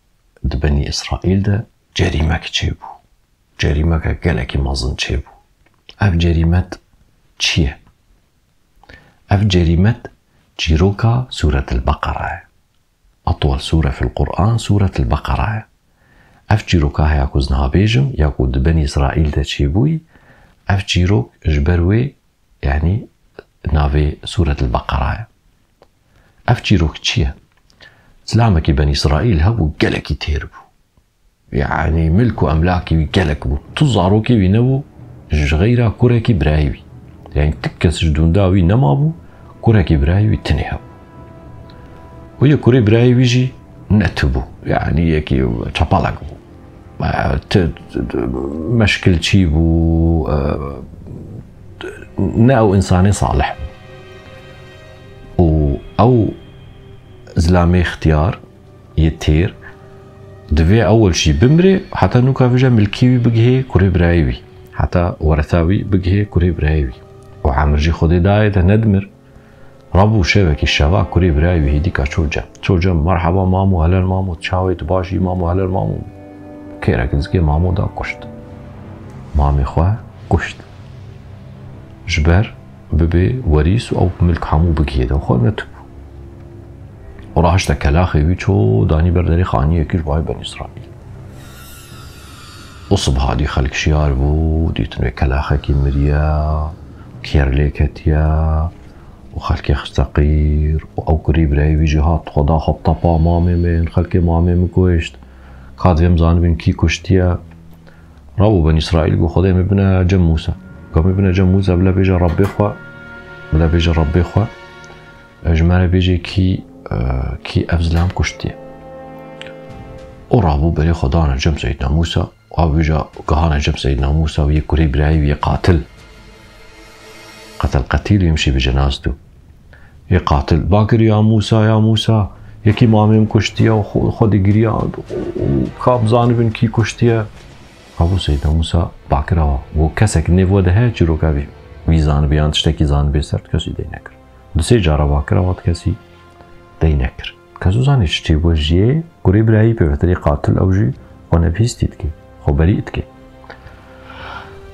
di Benî Îsraîl de cerîmek çêbû. Cerîmeke gelekî mezin çêbû. Ev cerîmet çi ye? Ev cerîmet çîroka Sûretil Beqera ye. Etwel sûre fil Qur'an Sûretil Beqera ye. Ev çîroka heya ku ez niha bêjim, ya ku di Benî Îsraîl de çêbûyî, ev çîrok ji ber wê, yanî navê Sûretil Beqera ye. Ev çîrok çi ye? Zilamekî Benî Îsraîl hebû, gelekî têr bû. Yanî milk û emlakê wî gelek bû. Tu zarokê wî nebû, ji xeyra kurekî birayê wî. Yanî ti kes ji dûnda wî nemabû, kurekî birayê wî tinê hebû. Û yê kurê birayê wî jî ne tu bû. Yanî yekî çapalak bû. E, ti, ti, meşkilçî bû, e, ne ew însanê salih bû. Û ew zilamê ixtiyar yê têr, divê ewil jî bimrê, heta nûka vêca milkê wî bigihê kurê birayê wî. Heta weresa wî bigihê kurê birayê wî. Û emir jî Xwedê dayê de nedimir. Rabû şevekî şeva kurê birayê wî hêdîka çû cem. Çû cem, merheba mamo, helal mamo, çawê tu baş î mamo, helal mamo. Kêrek zikê mamo da kuşt. Mamê xwe kuşt. Ji ber bibê werîs û ew milk hemû bigihê de xwe netibû. Û rahişte kelaxê wî çû danî ber derê xaniyekî ji bo Benî Îsraîl. Û sibha dî xelk şiyar bû, dîtin wê kelaxekî miriye, kêr lê ketiye û xelkê xiste qîr û ew kurê birayê wî jî hat, Xweda xwe tepa mamê min, xelkê mamê min kuşt. Ka divê em zanibin kî kuştiye. Rabû Benî Îsraîl got, Xwedê min bine cem Mûsa. Got, min bine cem Mûsa, bila bêje Rebbê xwe, bila bêje Rebbê xwe, e, ji me re bêje kî, e, kî ev zilam kuştiye. Û rabû berê xwe dane cem Seydna Mûsa, û ev bêje gihane cem Seydna Mûsa û yê kurê birayê wî yê qatil. Qetel qetîl yemşî bi cenazetu. Yê qatil bakir, ya Mûsa, ya Mûsa, yekî mamê min kuştiye û xwe, xwe digiriya û ka bizanibin kî kuştiye. Rabû Seydna Mûsa bakira wa. Got, kesek nêv we de heye çîroka vî, vî zanibe yan tiştekî zanibe ser, ti kesî dey nekir. Du sê cara bakira wa, ti kesî dey nekir. Kes zanî çi çêbû, jiyê kurê birayî pêvetirê qatil ew jî xwe nebihîstî dike, xwe berî dike.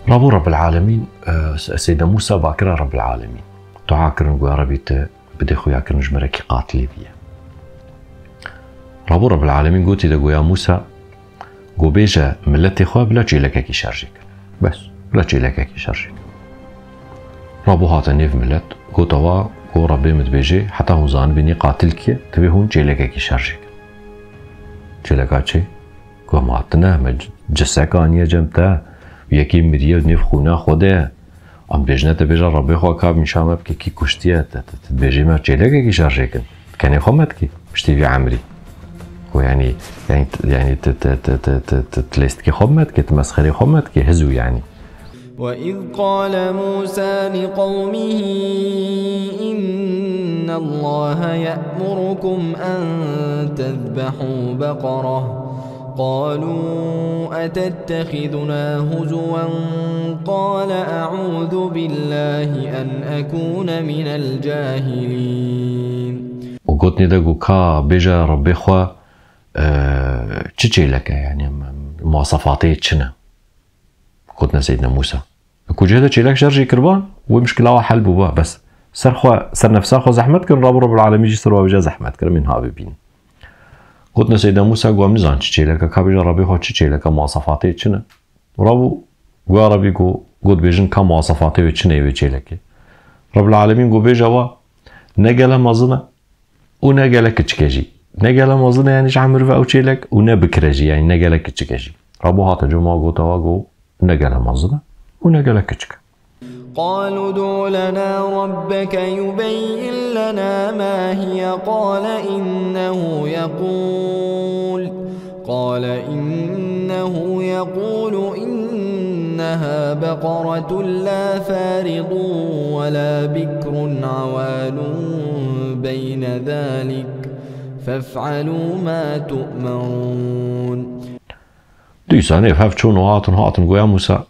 Rabû Rebbil Alemîn, e, Se-, Seydna Mûsa bakira Rebbil Alemîn. Dua kirin, goya Rebî tu bidê xuyakirin ji me re kî qatilê vî ye. Rabû Rebbil Alemîn gotî de goya Mûsa, go bêje miletê xwe bila çêlekekî şerjê kin. Bes, bila çêlekekî şerjê kin. Rabû hate nêv milet, gota wa, go Rebê min dibêje, heta hûn zanibin yê qatil kî ye, divê hûn çêlekekî şerjê kin. Çêleka çi? Go ma tine, me c-, cisek aniye cem te, yekî miriye nêv xûna xwe de ye. Em bêjine te bêje Rebê xwe ka nîşa me bike kî kuştiye, te, te, te dibêjî me çêlekekî şerjê kin. Kenê xwe me dikî, piştî vî emrî. Ku yanî, yanî, yanî tu, tu, tu lêstikê xwe me dikî, tu mesxerê xwe me dikî, hizû yanî. وإذ قال موسى لقومه إن الله يأمركم أن تذبحوا بقرة قالوا أتتخذنا هزوا قال أعوذ بالله أن أكون من الجاهلين. Û gotinê de got, ka bêje Rebbê xwe, e, çi çêlek e, yanî, em, em, muwasefatê çi ne? Gotine Seydna Mûsa. Ku cihê de çêlek şer jî kiriba, wê mişkila wa hel bûba, bes. Ser xwe, ser nefsa xwe zehmet kirin, Rabû Rebbil Alemîn jî ser wa vêca zehmet kirin, min ha bibînin. Gotine Seydna Mûsa, got, em nizan çi çêlek e, ka bêje Rebê xwe çi çêlek e, muwasefatê çi ne? Rabû, goya Rebî got, got bêjin ka muwasefatê wê çi ne wê çêlekê. Rebbil Alemîn got bêje wa, ne gele mezin e, û ne gelek kiçik e jî. Ne gele mezin e, yanî ji emir ve ew çêlek û ne bikir e jî, yanî ne gelek kiçik e jî. Rabû hate cem wa, gota wa, got, ne gele mezin e û ne gelek kiçik e. قالوا ادع لنا ربك يبين لنا ما هي قال إنه يقول قال إنه يقول إن إنها بقرة لا فارض ولا بكر عوان بين ذلك فافعلوا ما تؤمرون. Dîsa nêv hev çûn û hatin, hatin, goya Mûsa,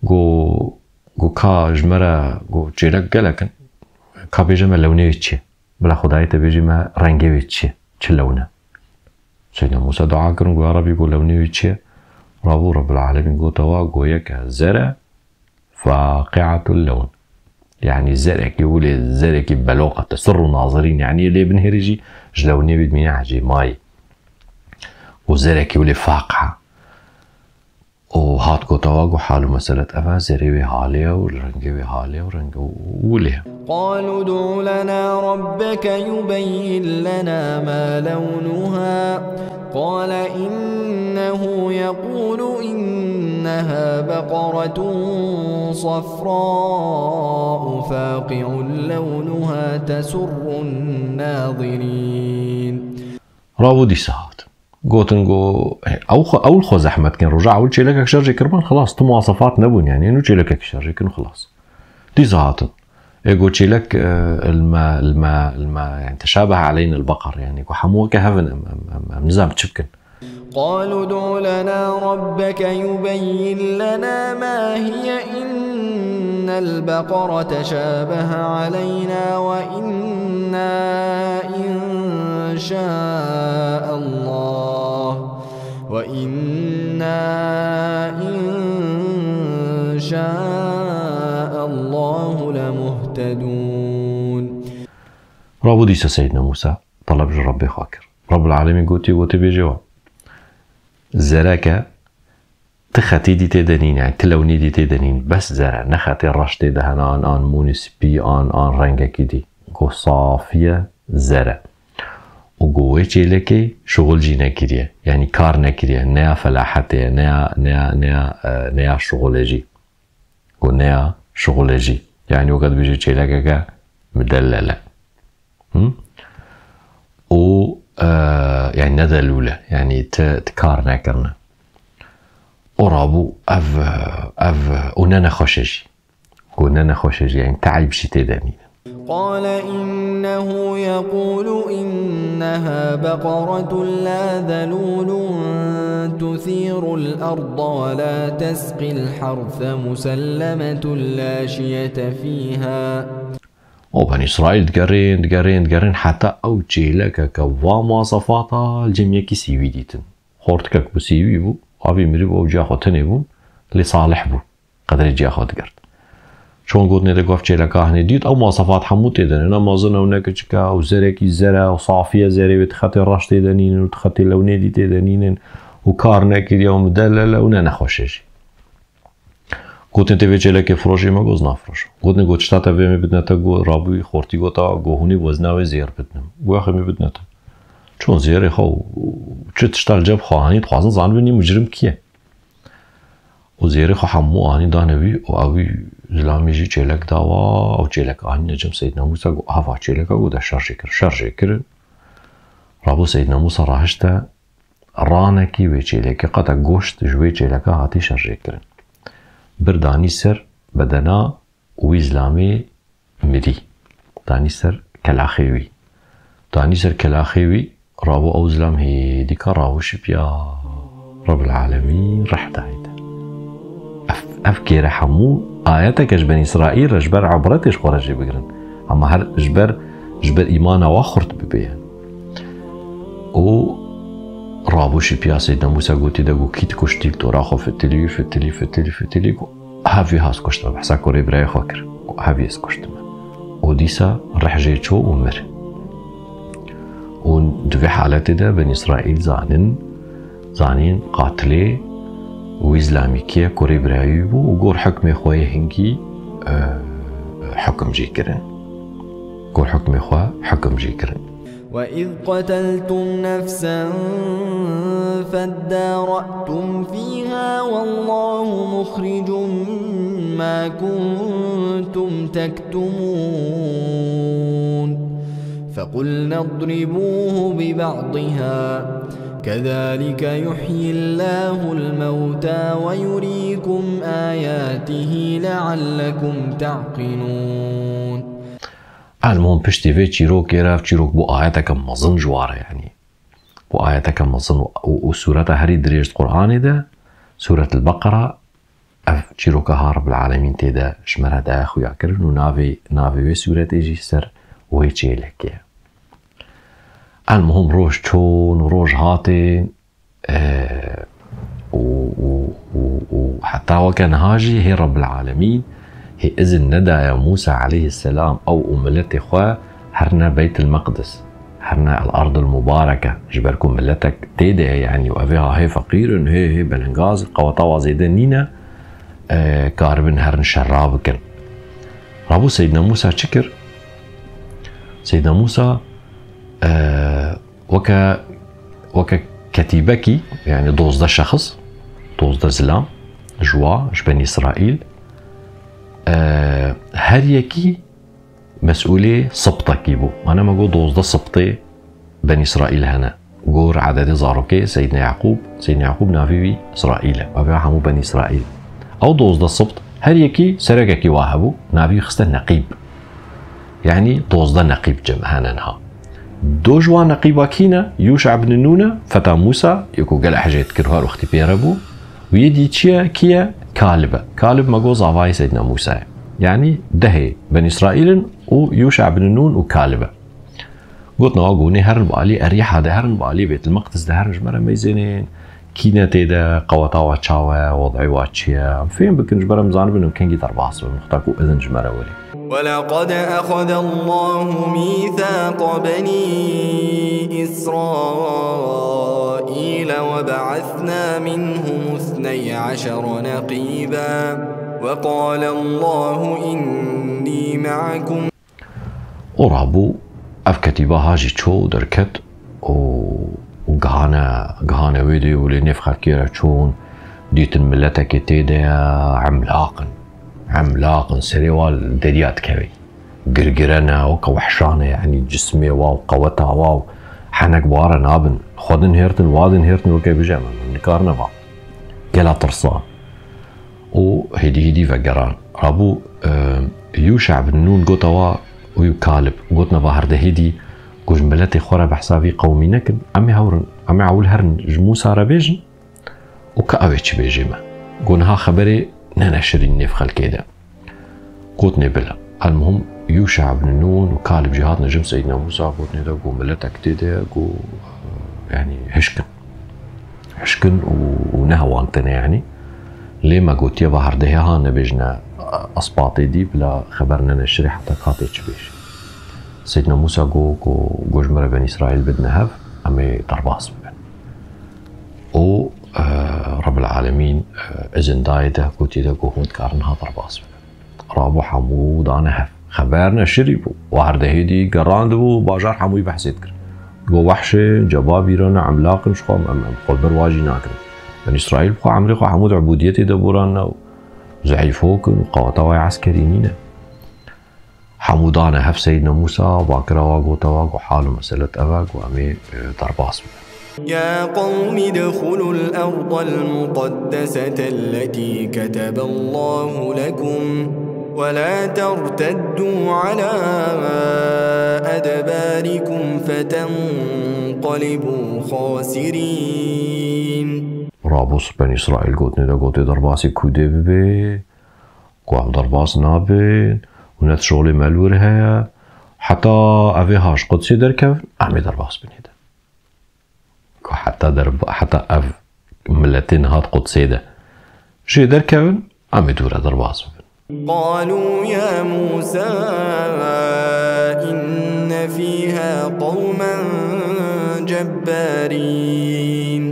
go, go ka ji me re, go çêlek gelek in, ka bêje me lewnê wê çi ye? Bila Xwedayê te bêjî me rengê wê çi ye? Çi lewn e? Seydna Mûsa dua kirin, go ya Rebî, go lewnê wê çi ye? Rabû Rebbil Alemîn gote wa, go yeke zer e, faqiatul lewn. Yanî zerekî wile zerekî beloq e, tesurru nazirîn, yanî lê binêrî jî ji lewnê wê dimîne ecêmayî. Û zerekî wile faqe. Û hat gote wa, go hal û meselet ev e, zerê wê halê ye û rengê wê halê ye û rengê wile ye. قالوا ادع لنا ربك يبين لنا ما لونها قال إنه يقول إنها بقرة صفراء فاقع لونها تسر الناظرين. Rabû dîsa hat. Gotin, go, ew xwe, ew xwe zehmet kin. Roja ewil çêlekek şerjê kiribin, xilas, tu muwasefat nebûn, yanî, nû çêlekek şerjê kin, xilas. Dîsa hatin. Ê go çêlek, e, ilme, ilme, ilme, yani, teşabehe aleyna el-beqer, yani, go hemû weke hev in, em, em, em, em nizam çi bikin. قالوا ادع لنا ربك يبين لنا ما هي إن البقر تشابه علينا وإنا إن شاء الله وإنا إن شاء الله لمهتدون. Rabû dîsa Seydna Mûsa teleb ji Rebbê xwe kir. Rebbul Alemîn gotiye, gotiye bêje wa. Zereke ti xetî dî tê de nîn, yani ti lewnî dî tê de nîn. Bes zer e, ne xetê reş tê de hene, an, an mûnî spî, an, an rengekî dî. Go safiye zer e. Û go wê çêlekê şixul jî nekiriye. Yani kar nekiriye. Neya felahetê ye, neya, neya, neya, e, neya şixulê jî. Go neya şixulê jî. Yani weke dibêje çêlekeke midellel e. Hı? Û, e, yani ne delûl e. Yani ti, ti kar nekirine. Û rabû ev, ev, û ne nexweş e jî. Go ne nexweş e jî, yani teib jî tê de nîne. قال إنه يقول إنها بقرة لا ذلول تثير الأرض ولا تسقي الحرث مسلمة لا شية فيها. O Benî Îsraîl digerin, digerin, digerin, heta ew çêlekeke va muwasefata li cem yekî sîvî dîtin. Xortikek bû, sîvî bû, avî mirî bû, ew ciya xwe tenê bûn, lê salih bû. Qedrê ciya xwe digirt. Çon gotinê de ku ev çêleka hinê dît, ew muwasefat hemû tê de ne. Ne mezin e û ne kiçik e, ew zerekî zer e, ew safiye zerê wê, ti xetê reş tê de nînin û ti xetê lewnê dî tê de nînin û kar nekiriye û midellel e û ne nexweş e jî. Gotin tê vê çêlekê firoşî, me got nafiroşim. Gotin got tişta te vê me bidine te, got rabûyî xortî gota, got hûnî wezna wê zêr bidinim. Got axê me bidine te. Çon zêrê xwe û çi tişta li cem xwe anî, dixwazin zanibin nî micrim kî ye. Û zêrê xwe hemû anî dane wî û ew wî zilamî jî çêlek da wa, ew çêlek anîne cem Seydna Mûsa, got, hava çêleka, got de şerjê kir. Şerjê kirin. Rabû Seydna Mûsa rahişte ranekî wê çêlekê, qata goşt ji wê çêleka hatî şerjê kirin. Bir danî ser bedena wî zilamê mirî. Danî ser kelaxê wî. Danî ser kelaxê wî, rabû ew zilam hêdîka rabû şipiya. Rebbil Alemîn reh dayî te. Ev, ev kêre hemû ayeteke ji Benî Îsraîl re ji ber ibretê ji xwe re jê bigirin. Hema her ji ber, ji ber îmana wa xurt bibe. Û rabû şipiya Seydna Mûsa gotî de got, kî dikuştî, li tora xwe fitilî, fitilî, fitilî, fitilî, got, hevî has kuştime, behsa kurê birayê xwe kir. Got, hevî ez kuştime. Û dîsa reh jê çû û mir. Û di vê haletê de Benî Îsraîl zanin, zanîn qatilê wî zilamî kî ye, kurê birayê wî bû û gor hukmê xwe yê hingî, e, hukim jê kirin. Gor hukmê xwe hukim jê kirin. وإذ قتلتم نفسا فادارأتم فيها والله مخرج ما كنتم تكتمون. فقلنا اضربوه ببعضها كذلك يحيي الله الموتى ويريكم آياته لعلكم تعقلون. Elmuhim piştî vê çîrokê re, ev çîrok bû ayeteke mezin ji wa re, yanî bû ayeteke mezin û, û, û sûreta herî dirêj di Qur'anê de, Sûret el-Beqera, ev çîroka ha Rabbil Alemîn tê de ji me re daye xuya kirin û navê, navê wê sûretê jî ser wê çêlekê ye. Elmuhim roj çûn û roj hatê, e, û, û, û, û heta weke niha jî hê Rabbil Alemîn hê izin nedaye Mûsa aleyhisselam ew û miletê xwe herine Beytil Meqdis, herine El Ardil Mubareke, ji ber ku miletek tê de ye, yanî û ev ê ha hê feqîr in, hê, hê belengaz in, qeweta wa zêde nîne, e, karibin herin şerra bikin. Rabû Seydna Mûsa çi kir? Seydna Mûsa, e, weke, weke ketîbekî, yanî dozdeh şexs, dozdeh zilam, ji wa, ji Benî Îsraîl, e, her yekî mesûlê sibtekî bû. Mane me got dozdeh sibtê Benî Îsraîl hene. Gor ededê zarokê Seydna Yaqûb, Seydna Yaqûb navê wî Îsraîl e. Ev ya hemû Benî Îsraîl. Ew dozdeh sibt, her yekî serekekî wa hebû, navî xiste Neqîb. Yanî dozdeh neqîb cem hene niha. Do ji wan neqîba kî ne? Yûşa ibn Nûn e, feta Mûsa, yê ku gelek hejê dikir her wextî pê re bû. Û yê dî çi ye? Kî ye? Kalib e. Kalib me got zavayê Seydna Mûsa ye. Yanî dehê Benî Îsraîl in û Yûşa ibn Nûn û Kalib e. Gotin, "Awa gonê herin bi alî Erîha de, herin bi alî Bêtil Meqdis de, herin ji me re meyzênên kî ne tê de, qeweta wa çawa ye, wed'ê wa çi ye? Em fêm bikin, ji ber em zanibin em kengî derbas bibin, wexta ku izin ji me re werê." ولقد أخذ الله ميثاق بني إسرائيل وبعثنا منهم اثني عشر نقيبا وقال الله إني معكم Û rabû, ev ketîba ha jî çû derket û, û gihane, gihane wê dê û lê nêv xelkê re çûn, dîtin miletekê tê de ye, emlaq in. Emlaq in, serê wa li derya dikeve. Girgire ne, weke wehşan e, yanî cismê wa û qeweta wa û henek bi wa re nabin. Xwe din hêrtin, wa din hêrtin, weke bije min, min nikarine va. Gela tirsan. û hêdî hêdî vegeran. Rabû, e, Yûşa bin Nûn gota wa û Kalib gotine va herde hêdî ku ji miletê xwe re behsa vî qewmî nekin, em ê hewrin, em ê ewil herin ji Mûsa re bêjin û ka ew ê çi bêjê me. Go niha xeberê neneşirîn nêv xelkê de. Gotinê bila. Elmuhim Yûşa bin Nûn û Kalib jî hatine cem Seydina Mûsa, gotinê de ku miletek tê de ku, yanî hişk in. Hişk in û, û ne hewan tene yanî. Lê me gotiye va herdehê ha nebêjine espatê dî bila xeber neneşirê heta katê çi bêjî. Seydina Mûsa go ku, go ji me re Benî Îsraîl bidine hev, em ê derbas bibin. Û, e, Rebbil Alemîn, e, izin dayê de, gotiye de ku hûn dikarin ha derbas bibin. Rabû hemû dane hev. Xeber neşirî bû. Û herdehê dî gerandibû, bajar hemûyî behsê dikir. Go wehşê, cebabîran e, emlaq in, ji xwe em, em, em xwe ber wa jî nakin. Benî Îsraîl bi xwe emrê xwe hemû di ubûdiyetê de borane û zeîfok in û qeweta wa eskerî nîne. Hemû dane hev Seydina Mûsa, va kira wa gote wa, go hal û meselet ev e, go em ê, e, derbas bibin. يا قوم ادخلوا الأرض المقدسة التي كتب الله لكم ولا ترتدوا على أدباركم فتنقلبوا خاسرين. Rabû Benî Îsraîl gotinê de gotê derbasî kûdê bibê, ku em derbas nabin û ne şolê me li wir heye, heta evê ha ji Qudsê derkevin, em ê derbas bin ê de. Ku heta derba-, heta ev miletê niha di Qudsê de jê derkevin, em ê dû re derbas bibin. قالوا يا موسى إن فيها قوما جبارين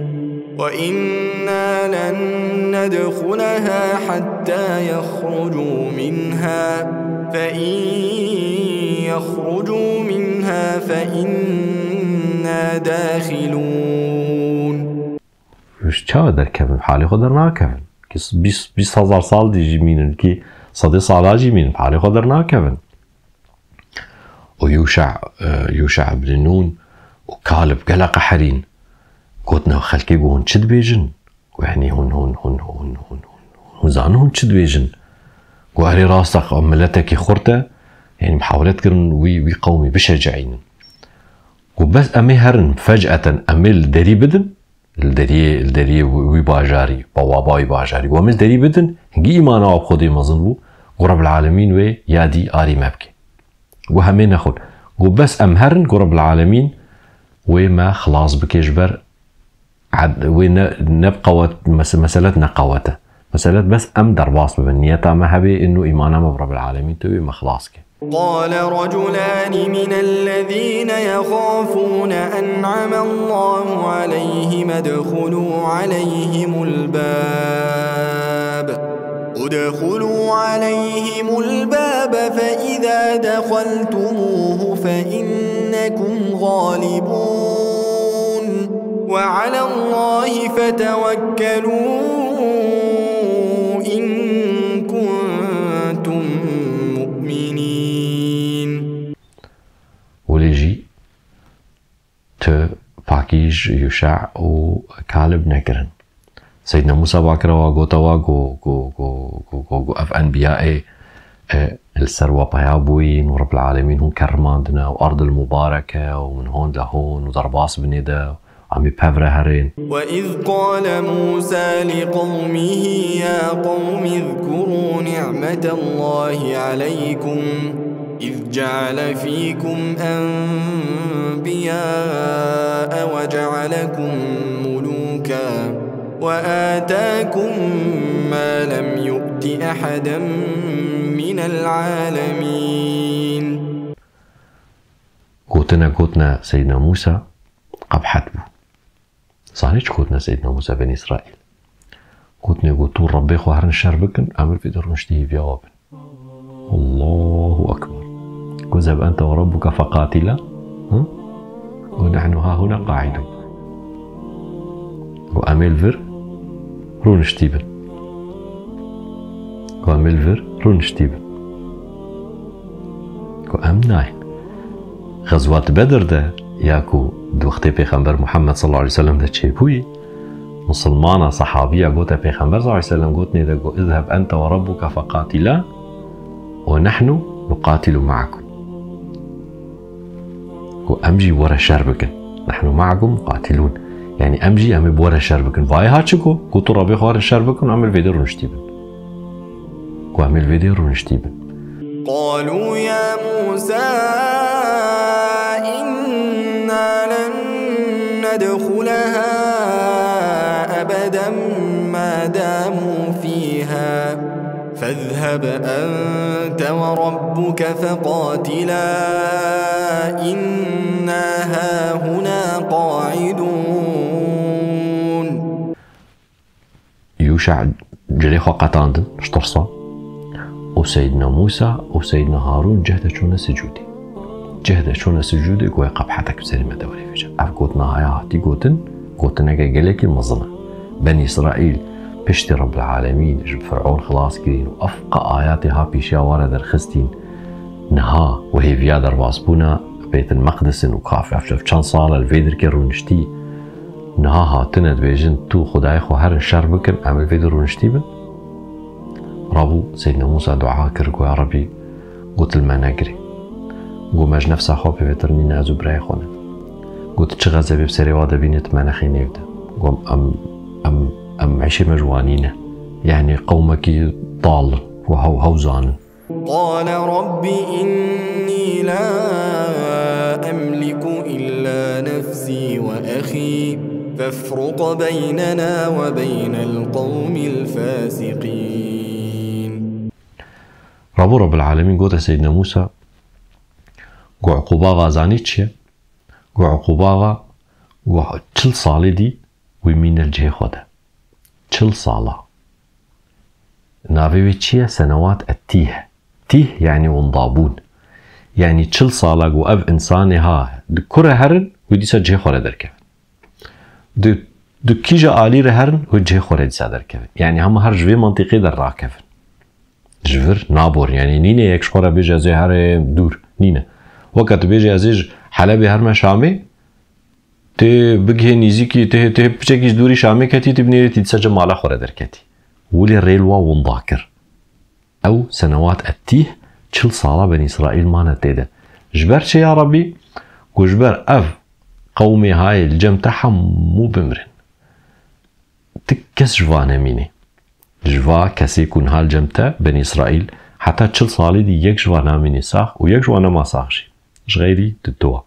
وإنا لن ندخلها حتى يخرجوا منها فإن يخرجوا منها فإنا داخلون. Ji çawa derkevin? Halê xwe dernakevin. Ki bîst, bîst hezar sal dî jî mînin, ki sedê sala jî mînin, halê xwe dernakevin. Û Yûşa, e, Yûşa ibn Nûn û Kalib gelek qeherîn. Gotin, ew xelkê, got, hûn çi dibêjin? Got, yanî hûn, hûn, hûn, hûn, hûn, hûn, hûn zanin hûn çi dibêjin? Got, erê, rast e, ew miletekî xurt e, yanî muhawlet kirin wî, wî qewmî bişecihînin. Got, bes em ê herin, fec'eten em ê li derî bidin, li deriyê, li deriyê wî, wî bajarî, bawaba wî bajarî. Got, em ê li derî bidin, hingî îmana wa bi Xwedê mezin bû, got, Rebbil Alemîn wê ya dî arî me bike. Got, em ê nexwin. Got, bes em herin, got, Rebbil Alemîn wê me xilas bike ji ber ed-, wê ne, ne bi qewet, mes-, meselet ne qewet e. Meselet bes em derbas bibin. Niyeta me hebe, inu îmana me bi Rebbil Alemîn tê, wê me xilas ke. قال رجلان من الذين يخافون أنعم الله عليهم ادخلوا عليهم الباب، ادخلوا عليهم الباب فإذا دخلتموه فإنكم غالبون، وعلى الله فتوكلوا إن كنتم مؤمنين. Wê jî tu pakî ji Yûşa û Kalib nekirin. Seydna Mûsa bakira wa, gota wa, go, go, go, go, go, go, ev enbiyayê, e, li ser we peya bûyîn û Rebbil Alemîn hûn kerrimandine û erdil mubareke û min hûn de hûn û derbas binê de. Em ê pev re herên. وإذ قال موسى لقومه يا قوم اذكروا نعمة الله عليكم إذ جعل فيكم أنبياء وجعلكم ملوكا وآتاكم ما لم يؤت أحدا من العالمين. Gotine, gotine Seydna Mûsa, qebhet bû. Zanî çi gotine Seydna Mûsa Benî Îsraîl? Gotine, got, tu Rebbê xwe herin şer bikin, em ê vê de rûniştî hîviya we bin. Allahu Ekber. Got, izheb ente ve rabbuke feqatila. Hı? Got, nehnu hahuna qaidun. Got, em ê li vir rûniştî bin. Got, em ê li vir rûniştî bin. Got, em nayên. Xezwat Bedr de, ya ku di wextê Pêxember Muhammed sallallahu aleyhi ve sellem de çêbûyî, misilmana, sehabiya gote Pêxember sallallahu aleyhi ve sellem, gotinê de got, izheb ente ve rabbuke feqatila ve nehnu nuqatilu ma'akum. Got, em jî were şer bikin. Nehnu ma'akum muqatilûn. Yanî em jî em ê bi were şer bikin. Vayê ha çi got? Got, tu Rebê xwe re şer bikin, em ê vê de rûniştî bin. Got, em ê li vê de rûniştî bin. قالوا يا موسى إنا لن ندخلها أبدا ما داموا فيها فاذهب أنت وربك فقاتلا إنا هاهنا قاعدون. Yûşa cilê xwe qetandin ji tirsa û Seydna Mûsa û Seydna Harûn cih de çûne sicûdê. Cih de çûne sicûdê, goya qebhetek bi serê me de were vêje. Ev gotina haya hatî gotin, gotineke gelekî mezin e. Benî Îsraîl piştî Rebbil Alemîn ji Fir'on xilas kirîn û ev qe ayatê ha pîşiya we re derxistîn, niha wê hêviya derbasbûna Beytil Meqdis in û kafir, ev çend sal e li vê dirkê rûniştî. Niha hatine dibêjin, tu Xwedayê xwe herin şer bikin, em li vê de rûniştî bin. Rabû Seydna Mûsa dua kir, got, ya Rebî, got, li me negirê. Got, me ji nefsa xwe pêvetir nîne, ez û birayê xwe ne. Got, çi xezebê bi serê wa de bîne, tu me nexî nêv de. Got, em, em, em, îşê me ji wa nîne. Yanî qewmekî dal in û hew, hew zanin. قال رب إني لا أملك إلا نفسي وأخي فافرق بيننا وبين القوم الفاسقين. Rabû Rabbil Alemîn gote Seydna Mûsa, got, uqûba va zanî çi ye? Got, uqûba va, got, çil salê dî wî mîne li cihê xwe de. Çil sala. Navê wê çi ye? Senewat et-tîh. Tîh yanî windabûn. Yanî çil sala ku ev însanê ha di ku re herin, wê dîsa cihê xwe re derkevin. Di, di kîja alî re herin, wê cihê xwe re dîsa derkevin. Yanî hema her ji vê mantîqê derrakevin. Ji vir naborin. Yanî nîne yek ji xwe re bêje, ez ê herêm dûr. Nîne. Weke tu bêjî, ez ê ji Helebê herme Şamê, tê bigihê nîzîkî, tê, tê piçekî ji dûrî Şamê ketî, tê binêrî tî dise cem mala xwe re derketî. Wilê rê li wa winda kir. Ew senewat ettîh, çil sala Benî Îsraîl mane tê de. Ji ber çi ya Rebî? Ku ji ber ev qewmê hayê li cem te hemû bimirin. Ti kes ji va nemînê. Ji va kesê ku niha li cem te, Benî Îsraîl, heta çil salî dî yek ji va namînê sax û yek ji wa nema sax jî. Ji xeyrî di dua.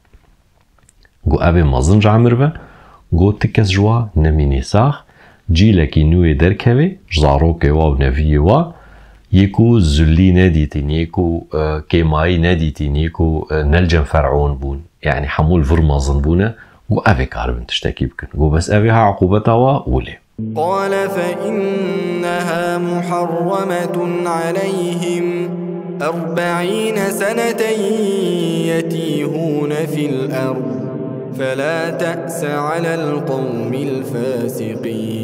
Got, ev ê mezin ji emir ve, got, ti kes ji wa nemînê sax, cîlekî nû yê derkevê, ji zarokê wa û neviyê wa, yê ku zulî nedîtîn, yê ku, e, kêmayî nedîtîn, yê ku, e, ne li cem Fer'on bûn, yanî hemû li vir mezin bûne, got, ev ê karibin tiştekî bikin. Got, bes ev ê ha uqûbeta wa, wilê. قال فإنها محرمة عليهم أربعين سنة يتيهون في الأرض فلا تأس على القوم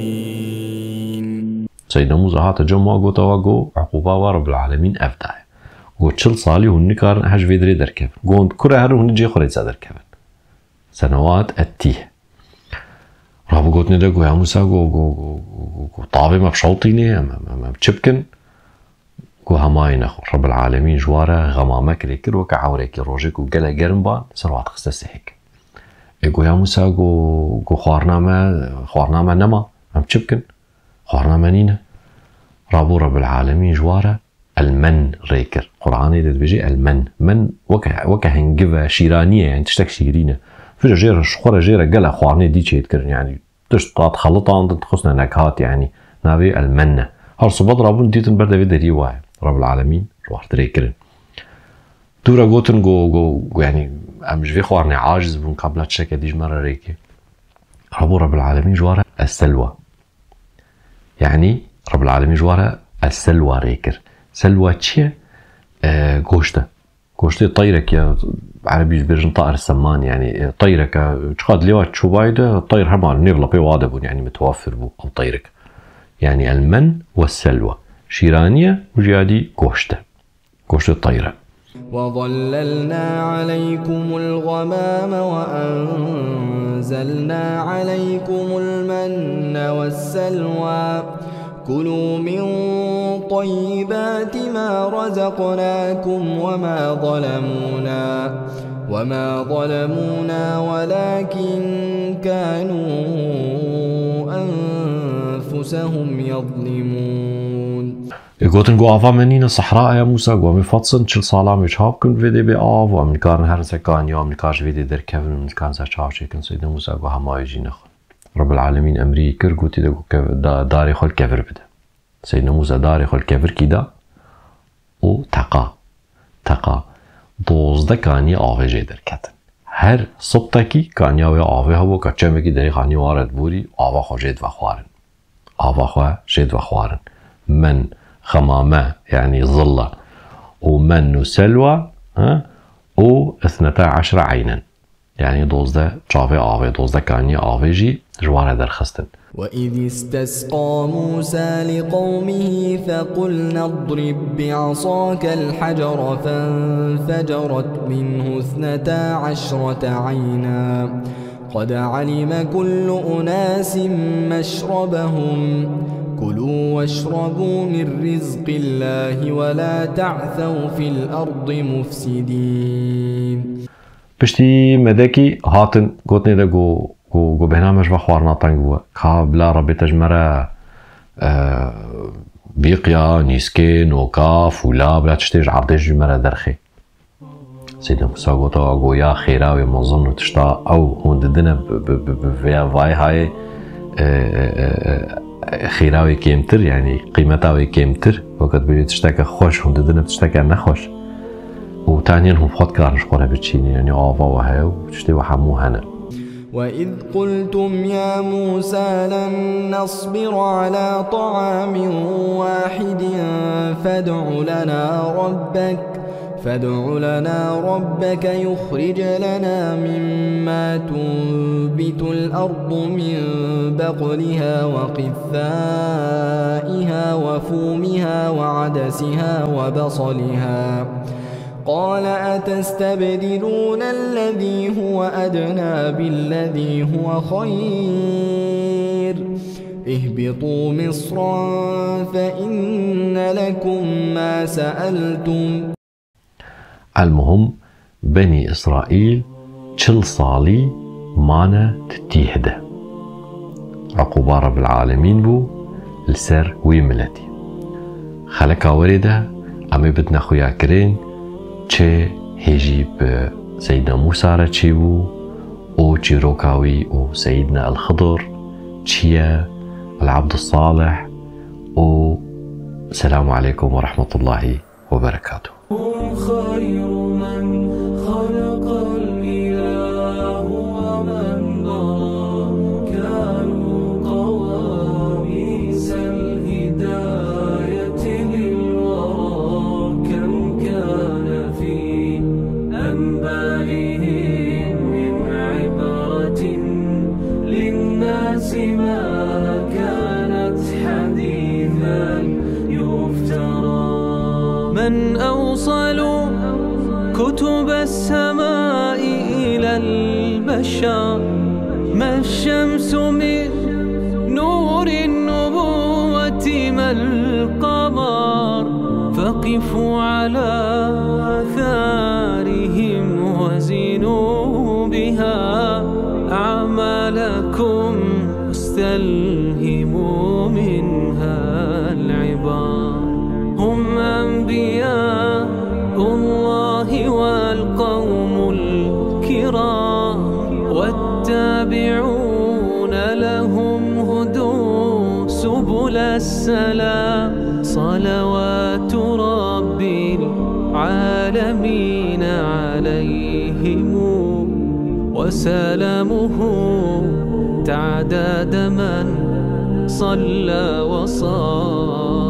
الفاسقين. Seydna Mûsa hate cem wa, gota wa, go, uqûba wa Rebbil Alemîn ev daye. Go, çil salî hûn nikarin ehe ji vê dirê derkevin. Go, hûn kure herin hûn cê xwe rê disa derkevin. Senewat ettîh. Rabû gotinê de go, ya Mûsa, go, go, go, go, go, tavê me bişewtînê, em, em, em, em çi bikin? Go, hemayê nexwe. Rebbil Alemîn ji wa re xemamek lê kir, weke ewrekî rojê ku gelek germ ban, ser wa dixiste sihek. Ê go, ya Mûsa, go, go, xwarina me, xwarina me nema, em çi bikin? Xwarina me nîne. Rabû Rebbil Alemîn ji wa re el-men rê kir. Quranê de dibêje el-men. Men weke, weke hingiv e, şîranî ye, yani tiştek şîrîn e. Vêca jê re, ji xwe re jê re gelek xwarinê dî çêdikirin, yani tişt hat xelitandin, dixistine nekhat, yani navê el-men e. Her sibe dirabûn dîtin ber devê deriyê wa ye. Rebbil Alemîn ji wa re dirê kirin. Dû re gotin, go, go, go, yani em ji vê xwarinê aciz bûn, ka bila tişteke dî ji me re rê ke. Rabû Rebbil Alemîn ji wa re es-selwa. Yani Rebbil Alemîn ji wa re es-selwa rê kir. Selwa çi ye? E, goşt e. Goştê teyrek ya, Erebî jî bêjin tair semman, yani, e, teyrek e, çiqas lê wa çûbayî de, teyr hema nêv lepê wa de bûn, yani, mitewafir bû, ew teyrik. Yani, el-men ve selwa. Şîranî ye û jî ya dî goşt e. Goştê teyr e. وظللنا عليكم الغمام وأنزلنا عليكم المن والسلوى. كلوا من طيبات ما رزقناكم وما ظلمونا، وما ظلمونا ولكن كانوا أنفسهم يظلمون. Ê gotin, go ava me nîne, sehra ye ya Mûsa, go em ê fetsin, çil sala em ê çav bikin, vê dê bê av, em nikarin herin ser kaniya, em nikar ji vê dê derkevin, em nikarin ser çav çêkin. Seydê Mûsa go, hema wê jî nexwe. Rebbil Alemîn emrî kir, gotî de go kev-, da-, darê xwe li kevir bide. Seydna Mûsa darê xwe li kevirkî da û teqa. Teqa. Dozdeh kaniye avê jê derketin. Her sibtekî kaniya wê avê hebû, ka çemekî derê xanî wa re diborî, ava xwe jê divexwarin. Ava xwe jê divexwarin. Men, xemame, yanî zilla, û men û selwa, ha, û ithneta eşre eynen. Yani dozdeh çavê avê, dozdeh kaniyê avê jî ji wan re derxistin. وإذ استسقى موسى لقومه فقلنا اضرب بعصاك الحجر فانفجرت منه اثنتا عشرة عينا قد علم كل أناس مشربهم كلوا واشربوا من رزق الله ولا تعثوا في الأرض مفسدين. Piştî medekî hatin gotinê de go, go, go bêhna me ji va xwarina teng bû. Ka bila Rebê te ji me re, e, bîqya, nîskê, noka, fûla, bila tiştê ji erdê ji me re derxê. Seydê Musa gota, go ya xêra wê mezin û tişta ew hûn didine bi, bi, bi, bi vêya vayê hayê, e, e, e, e, xêra wê kêmtir, yani qîmeta wê kêmtir. Weke dibêjê tişteke xweş hûn didine bi tişteke nexweş. û tenê hûn xwe dikarin ji xwe re biçînin, yanî ava we heye û tiştê we hemû hene. وإذ قلتم يا موسى لن نصبر على طعام واحد فادع لنا ربك، فادع لنا ربك يخرج لنا مما تنبت الأرض من بقلها وقثائها وفومها وعدسها وبصلها قال أتستبدلون الذي هو أدنى بالذي هو خير اهبطوا مصرا فإن لكم ما سألتم. Elmuhim, Benî Îsraîl çil salî mane di tîh de. Uqûba Rebbil Alemîn bû li ser wî miletî. Xeleka werê de em ê bidine xuyakirin çi hêjî bi Seyyidna Mûsa re çêbû û çîroka wî û Seyyidna El Xidir çi ye, El Abdussalih û Selamu Aleykum ve Rahmetullahi ve Berekatuhu. هم خير من خلق الإله ومن برى. كانوا قواميس الهداية للورى. كم كان في أنبائهم من عبرة للناس ما كانت حديثا يفترى. من أوصلوا كتب السماء إلى البشر. ما الشمس من نور النبوة ما القمر. فقفوا على آثارهم وزنوا بها أعمالكم واستلهموا منها العبر. هم أنبياء الله والقوم الكرام والتابعون لهم هدوا سبل السلام. صلوات رب العالمين عليهم وسلامه تعداد من صلى وصام.